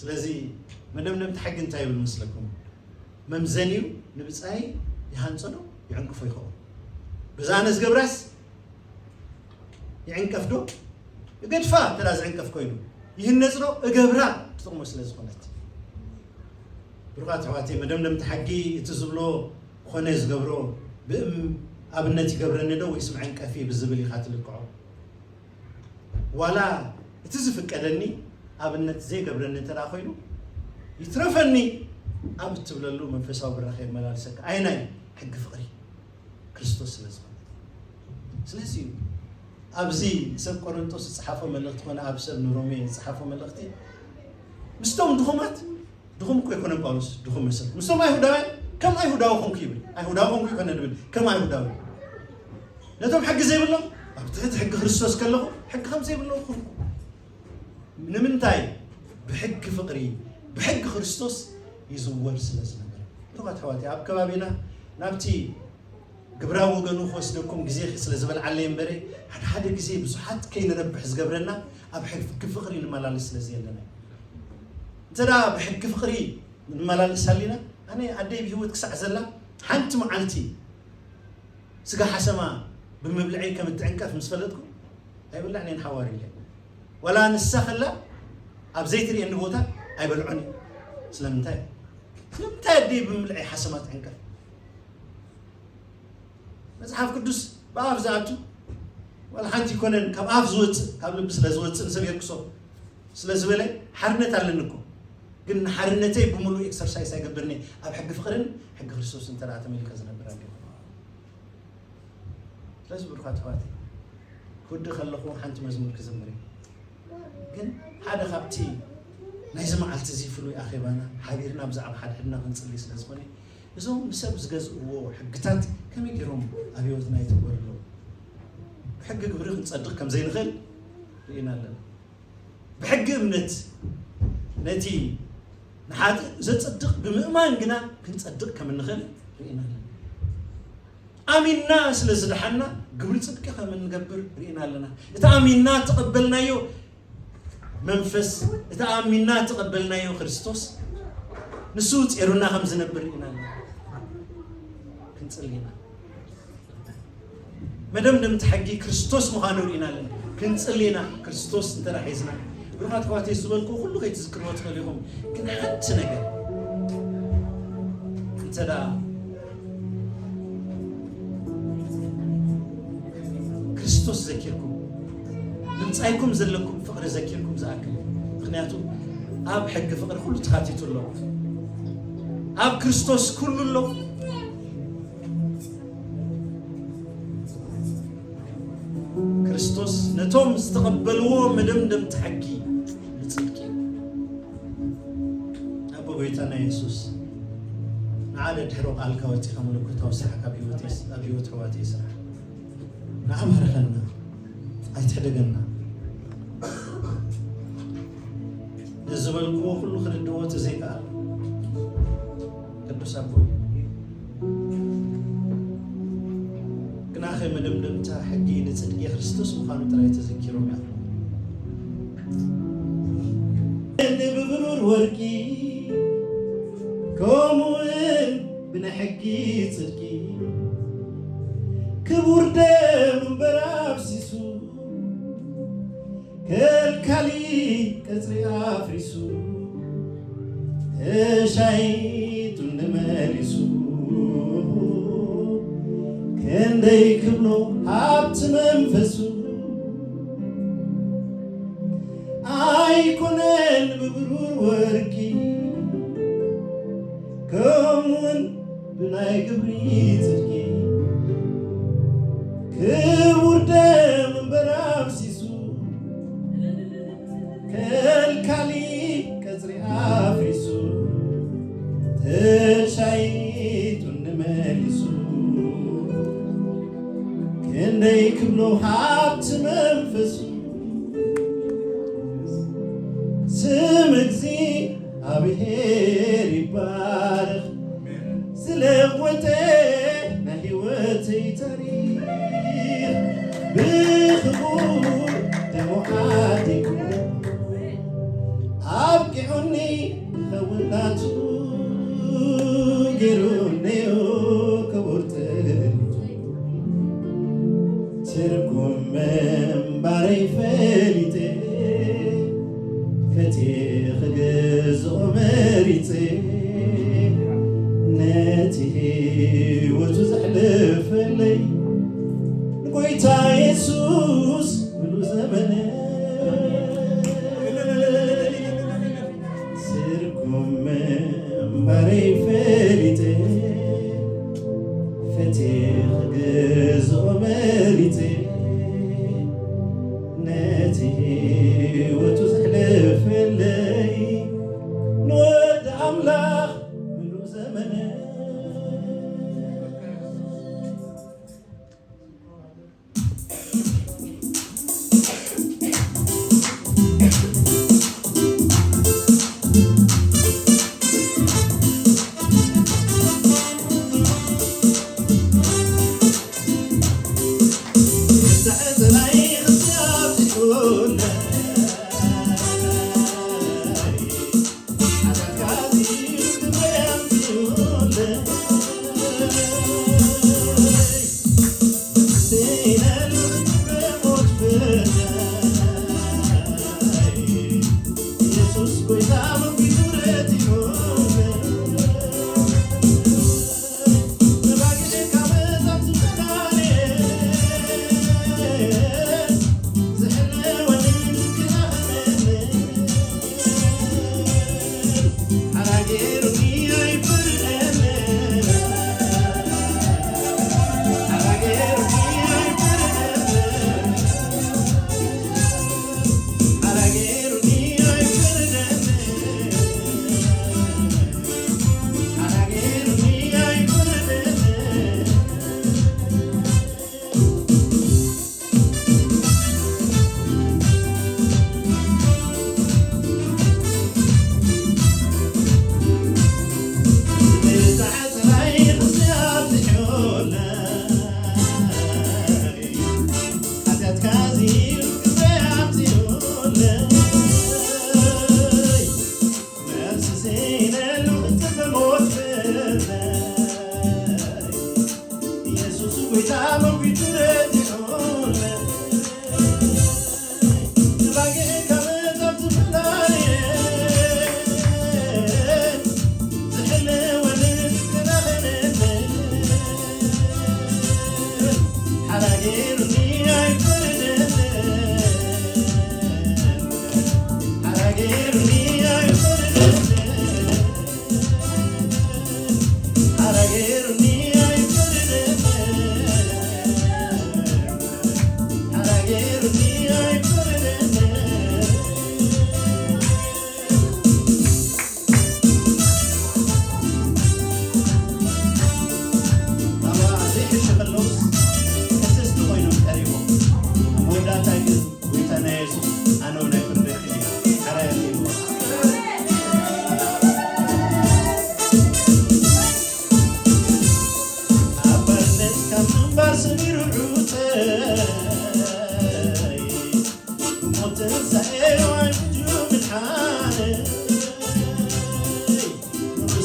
ስለዚ መደምደምቲ ሕጊ እንታይ ይብል መስለኩም? መምዘኒኡ ንብጻይ ይሃንጾ ዶ ይዕንቅፎ ይኸውን? በዛ ነዝገብራስ ይዕንቀፍ ዶ? እገድፋ እንተ ዝዕንቀፍ ኮይኑ ይህነጽ ዶ? እገብራ ትጥቕሞ ስለ ዝኾነት። ብሩኻት ኣሕዋተይ፣ መደምደምቲ ሕጊ እቲ ዝብሎ ኾነ ዝገብሮ ብእም ኣብነት ይገብረኒ ዶ ወይስ መዐንቀፊ ብዝብል ኢኻ ትልክዖ? ዋላ እቲ ዝፍቀደኒ ኣብነት ዘይገብረኒ እንተ ደኣ ኮይኑ ይትረፈኒ ኣብ እትብለሉ መንፈሳዊ ብራኸ የመላልሰካ። ኣየናይ ሕጊ ፍቕሪ? ክርስቶስ ስለ ዝኾነ። ስለዚ እዩ ኣብዚ ሰብ ቆሮንጦስ ዝጸሓፎ መልእኽቲ ኮነ ኣብ ሰብ ንሮሜ ዝጸሓፎ መልእኽቲ ምስቶም ድኹማት ድኹም እኮ ኣይኮነን ጳውሎስ ድኹም መሰል። ምስቶም ኣይሁዳውያን ከም ኣይሁዳዊ ኮንኩ ይብል። ኣይሁዳዊ ኮንኩ ይኮነ ድብል ከም ኣይሁዳዊ። ነቶም ሕጊ ዘይብሎም ኣብ ትሕቲ ሕጊ ክርስቶስ ከለኹ ሕጊ ከም ዘይብሎም ኮንኩ። ንምንታይ? ብሕጊ ፍቕሪ፣ ብሕጊ ክርስቶስ ይዝወር ስለ ዝነበረ። ብሩኻት ኣሕዋተይ፣ ኣብ ከባቢና ናብቲ ግብራዊ ወገኑ ክወስደኩም ግዜ ስለ ዝበልዓለይ እምበረ፣ ሓደ ሓደ ግዜ ብዙሓት ከይንረብሕ ዝገብረና ኣብ ሕጊ ፍቕሪ ንመላለስ ስለ ዘየለና እዩ። እንተ ደኣ ብሕጊ ፍቕሪ ንመላለስ ሃሊና፣ ኣነ ኣደይ ብህይወት ክሳዕ ዘላ ሓንቲ መዓልቲ ስጋ ሓሰማ ብምብልዐይ ከም እትዕንቀፍ ምስ ፈለጥኩ ኣይበላዕን እየ ንሓዋሩ ኢለ። ዋላ ንሳ ከላ ኣብ ዘይትርእየኒ ቦታ ኣይበልዖን እየ። ስለምንታይ? ስለምንታይ ኣደይ ብምብልዐይ ሓሰማ ትዕንቀፍ? መጽሓፍ ቅዱስ ብኣፍ ዝኣቱ ዋላ ሓንቲ ይኮነን፣ ካብ ኣፍ ዝወጽእ ካብ ልቢ ስለ ዝወጽእ ንሰብ የርክሶ ስለ ዝበለ ሓርነት ኣለኒ እኮ። ግን ንሓርነተይ ብምሉእ ኤክሰርሳይስ ኣይገብርን እየ። ኣብ ሕጊ ፍቕርን ሕጊ ክርስቶስን እንተ ደኣ ተመሊኸ ዝነብር ኣለኹ። ስለዚ ብሩኻት ኣሕዋተይ፣ ክውድእ ከለኹ ሓንቲ መዝሙር ክዝምር እየ። ግን ሓደ ካብቲ ናይዚ መዓልቲ እዚ ፍሉይ ኣኼባና ሓቢርና ብዛዕባ ሓድሕድና ክንጽሊ ስለ ዝኾነ፣ እዞም ንሰብ ዝገዝእዎ ሕግታት ከመይ ገይሮም ኣብ ህይወትና ይትግበሩ ኣለዉ? ብሕጊ ግብሪ ክንጸድቕ ከም ዘይንኽእል ርኢና ኣለና። ብሕጊ እምነት ነቲ ንሓጥእ ዘጸድቕ ብምእማን ግና ክንጸድቕ ከም እንኽእል ርኢና ኣለና። ኣሚንና ስለ ዝደሓንና ግብሪ ጽድቂ ከም እንገብር ርኢና ኣለና። እቲ ኣሚንና እተቐበልናዮ መንፈስ፣ እቲ ኣሚንና እተቐበልናዮ ክርስቶስ ንሱ ጼሩና ከም ዝነብር ርኢና ኣለና። ክንጽሊ ኢና። መደምደምቲ ሕጊ ክርስቶስ ምዃኑ ርኢና ኣለና። ክንጽሊ ኢና ክርስቶስ እንተ ደኣ ሒዝና። ብሩኻት ኣሕዋተይ፣ ዝበልኩ ኩሉ ከይትዝክርዎ ትኽእሉ ኢኹም። ግን ሓንቲ ነገር እንተ ደኣ ክርስቶስ ዘኪርኩም፣ ንምጻይኩም ዘለኩም ፍቕሪ ዘኪርኩም ዝኣክል። ምኽንያቱ ኣብ ሕጊ ፍቕሪ ኩሉ ተኻቲቱ ኣሎ። ኣብ ክርስቶስ ኩሉ ኣሎ። ክርስቶስ ነቶም ዝተቐበልዎ መደምደምቲ ሕጊ ንጽድቂ። ኣቦ ጎይታና የሱስ፣ ንዓደ ድሕሮ ቃልካ ወጺኻ መለኮታዊ ስራሕ ካብ ህይወት የስ-፣ ኣብ ህይወት ኣሕዋተይ ስራሕ። ንዓ ባርኸና፣ ኣይትሕደገና። ነዚ ዝበልክዎ ኩሉ ክርድዎ ተዘይከኣል፣ ቅዱስ ኣቦይ፣ ሕጊ ንጽድቂ ክርስቶስ ምዃኑ ጥራይ ተዘኪሮም ይኣኽሉ። ብብሩር ወርቂ ከምኡውን ብናይ ሕጊ ጽድቂ ክቡር ደም እምበር ኣፍሲሱ ከልካሊ ቀጽሪ ኣፍሪሱ ተሻይጡ ንመሊሱ ክንደይ ክብሎ ሃብቲ መንፈሱ ኣይኮነን ብብሩር ወርቂ ከምኡውን ብናይ ግብሪ ጽድቂ ክቡር ደም እምበር ኣፍሲሱ ከልካሊ ቀጽሪ ኣፍሪሱ ተሻይጡ ንመሊሱ ክንደይ ክብሎ ሃብቲ መንፈሱ ስም እግዚኣብሔር ይባረኽ። ዝለወጠ ናይ ህይወተይ ታሪኽ ብኽቡር ደሙ ዓዲጉ ኣብቂዑኒ ክኸውን ናቱ ገይሩኒዮ ክቡር ጥሪቱ። ትርጉም ምንባረይ ፈሊጠ ፈትየ ክገዝኦ መሪጸ ነቲ ህይወቱ ዘሕለፈለይ ንጎይታ የሱስ ምሉእ ዘመነ ትርጉም ምንባረይ ፈሊጠ ፈትየ ክገዝኦ መሪጸ ነቲ ህይወቱ ዘሕለፈለይ ንወዲ ኣምላኽ ምሉእ ዘመነ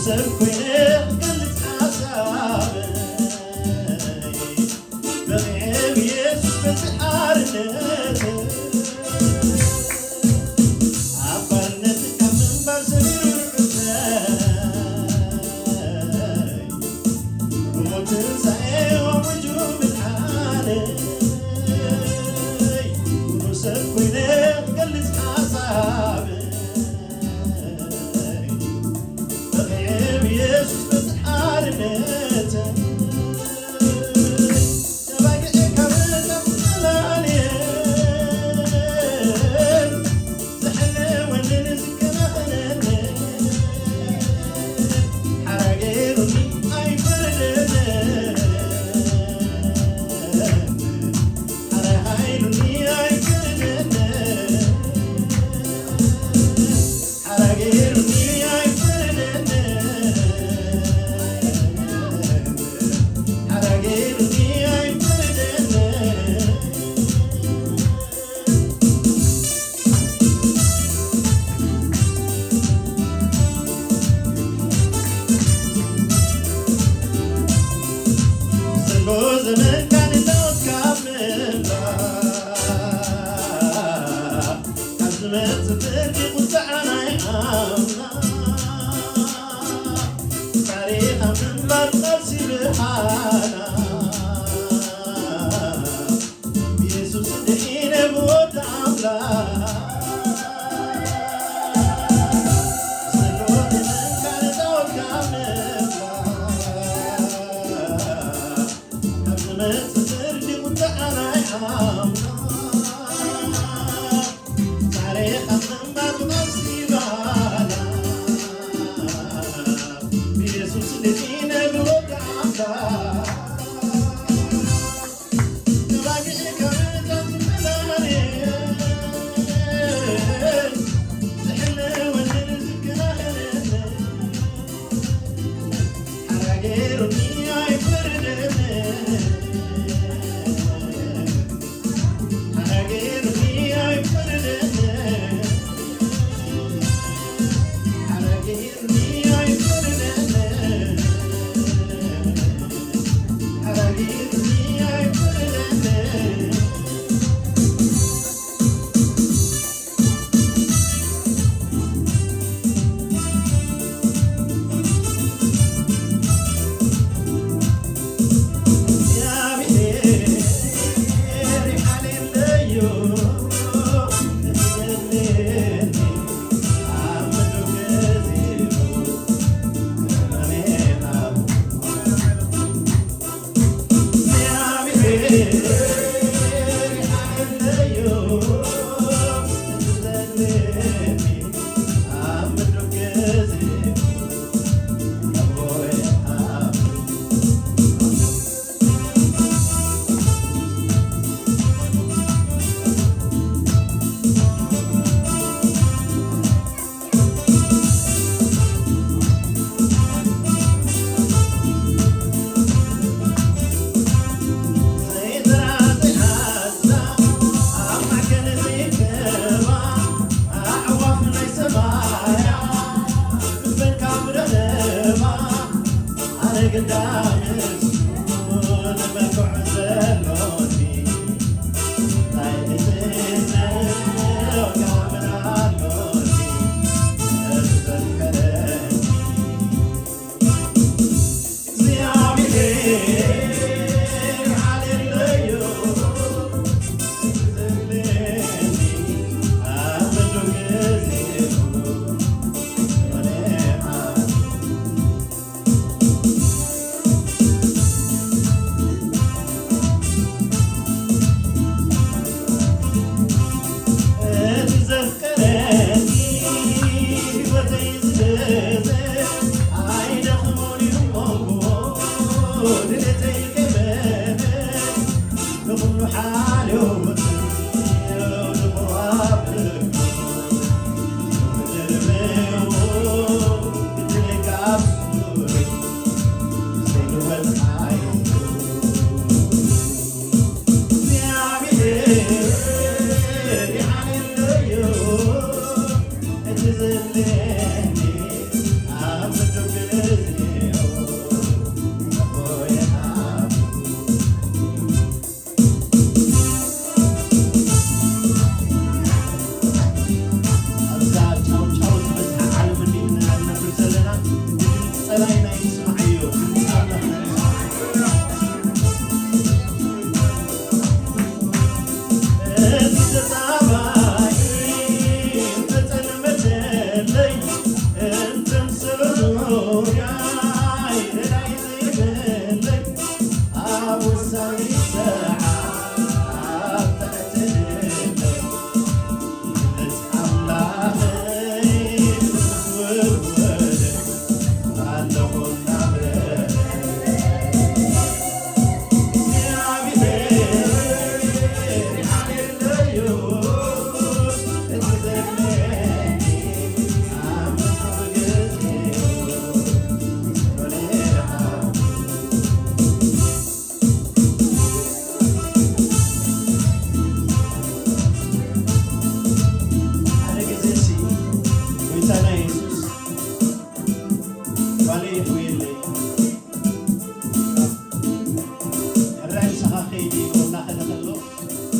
ሰብ ኮይነ ክገልጽ ሓሳበይ፣ በቒዐ ብየሱስ በቲ ሓርነት። ኣብ ባርነት ካብ ምንባር ሰቢሩ ርሑሰይ፣ ብሞት ትንሳኤ ኣውጁ ምድሓነይ። ኩሉ ሰብ ኮይነ ክገልጽ ሓሳበይ፣ በቒዐ ብየሱስ በቲ ሓርነት። ተባጊዐ ካብ እሳት ተላልየ፣ ዝሕልወንን ዝከናኸነንን ሓራ ገይሩኒ ኣይፈርደንን። ሓራ ሃይሉኒ ኣይፈርደንን። ሓራ ገይሩኒ ኣይፈርደንን። ሓራ ገይሩኒ ኣይፈርደንን። ዘሎ ዘመንካ ንላወት ካብ ምንባር፣ ካብ ዝመጽእ ፍርዲ ቁጽዓ ናይ ኣምላኽ፣ ታሪኻ ምንባር ቃልሲ ብርሃና። ብየሱስ ድሒነ ብወዲ ኣምላኽ፣ ዘሎ ዘመንካ ንላወት ካብ ምንባር፣ ካብ ዝመጽእ ፍርዲ ቁጥዓ ናይ ኣምላኽ፣ ታሪኻ ምንባር መሲባና። ብየሱስ ድሒነ ብወዲ ኣምላኽ፣ ተባጊዐ ካብ እሳት ተላልየ፣ ዝሕለወንን ዝከናኸነንን ሓራ ገይሩኒ ኣይፈርደንን። ሓራ ገይሩኒ ኣይፈርደንን። ሓራ ገይሩኒ ኣይፈርደንን። ሓራ ገይሩኒ ኣይፈርደንን። ሓደ ግዜ ሲ ጎይታና የሱስ ጓለይ ይሕውየለይ፣ ሕራይ ምሳኻ ከይደ ኢሉ እናኸደ ከሎ፣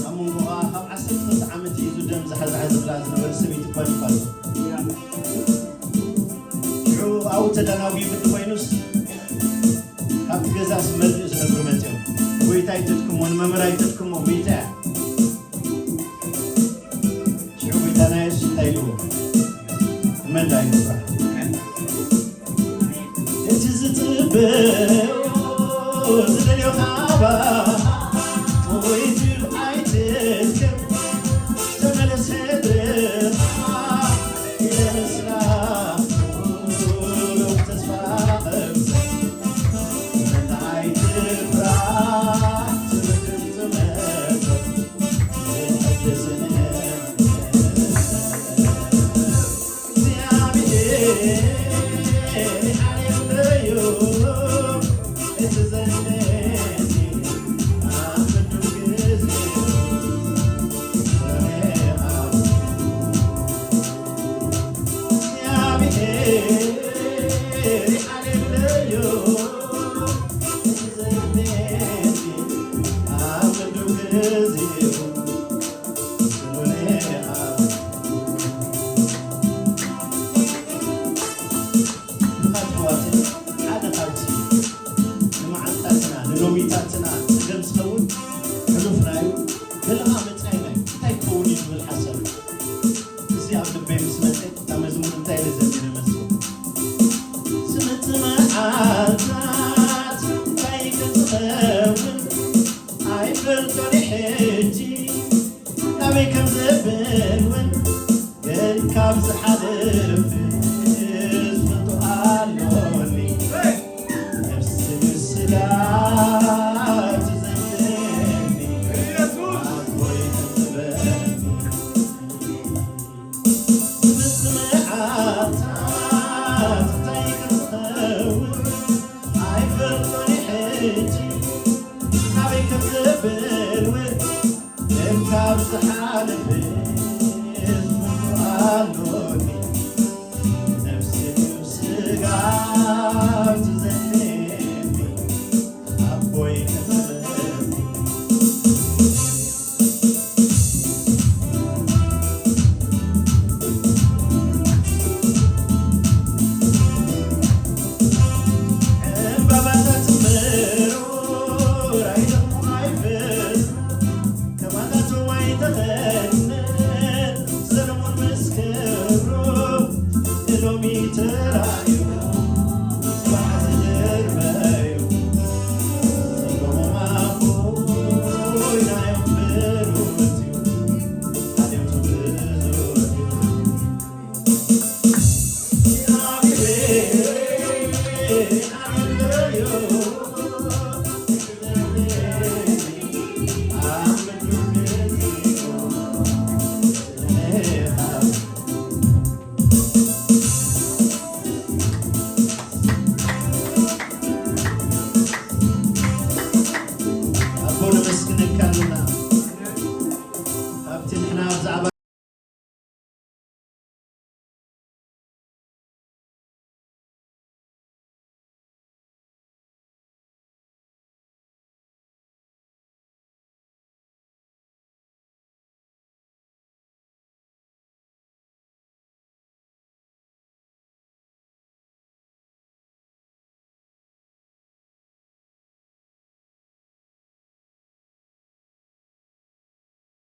ኣብ መንጎ ኸዓ ካብ ዓሰርተ ክልተ ዓመት ሒዙ ደም ዝሓዝሓ ዝብላ ዝነበረ ሰበይቲ ጓል ይፋቶ። ሽዑ ኣብኡ ተደናጒዩ ግዲ ኮይኑስ፣ ካብቲ ገዛስ መርድእ ዝነግሩ መጺኦም። ንጎይታ ኣይተድክሞ፣ ንመምህር ኣይተድክሞ፣ ጎይታ እያ። ሽዑ ጎይታና የሱስ እንታይ ኢልዎ? እመን ደኣ ይፍራሕ። እቲ ዝጽበዮ ዝደልዮ ካባኻ ጥሩይ ድዩ ኣይትልከም። ተመለስ ሕድርኻ ኢለ ምስላ ብሩኽ ተስፋ ቐብጸ። እመን ደኣ ኣይትፍራሕ ትብል ድምጺ መጸ። ኣሕዋትን ሓደ ካብቲ ንመዓልታትና ንሎሚታትና ጸገም ዝኸውን ሕሉፍና እዩ። ገለ ኸዓ መጻኢና እዩ። እንታይ ክኸውን እዩ ዝብል ሓሳብ እዩ። እዚ ኣብ ልበይ ምስ መጸ እታ መዝሙር እንታይ ኢለ ዘሚረ መስል? ዝመጽእ መዓልታት እንታይ ክኸውን ኣይፈልጦን ሕጂ ናበይ ከም ዘብል እውን ግን ካብ ዝሓልፍ ዝፈልጦ ኣሎኒ። ነፍሲ ንስጋ ትዘንኒ ኣቦይ ተንበኒ። ዝመጽእ መዓልታት እንታይ ከም ዝኸውን ኣይፈልጦን ሕጂ ናበይ ከም ዘብል እውን ካብ ዝሓለፈ ኣሎኒ። ነፍሲ ስጋ ትዘንኒ ኣቦይ ተመለኒ። ዕምባባታት ምሩር ኣይደኽሙ ኣይፈስሙ። ከባታቶም ኣይተኸድነ ሰሎሞን ምስ ክብሩ ንሎሚ ተራእዩ ጽባሕ ዝድርበዩ ሰሎሞን ኣቦይ ናዮም ብሩት እዩ ሓልዮቱ ብዙሕ እዩ።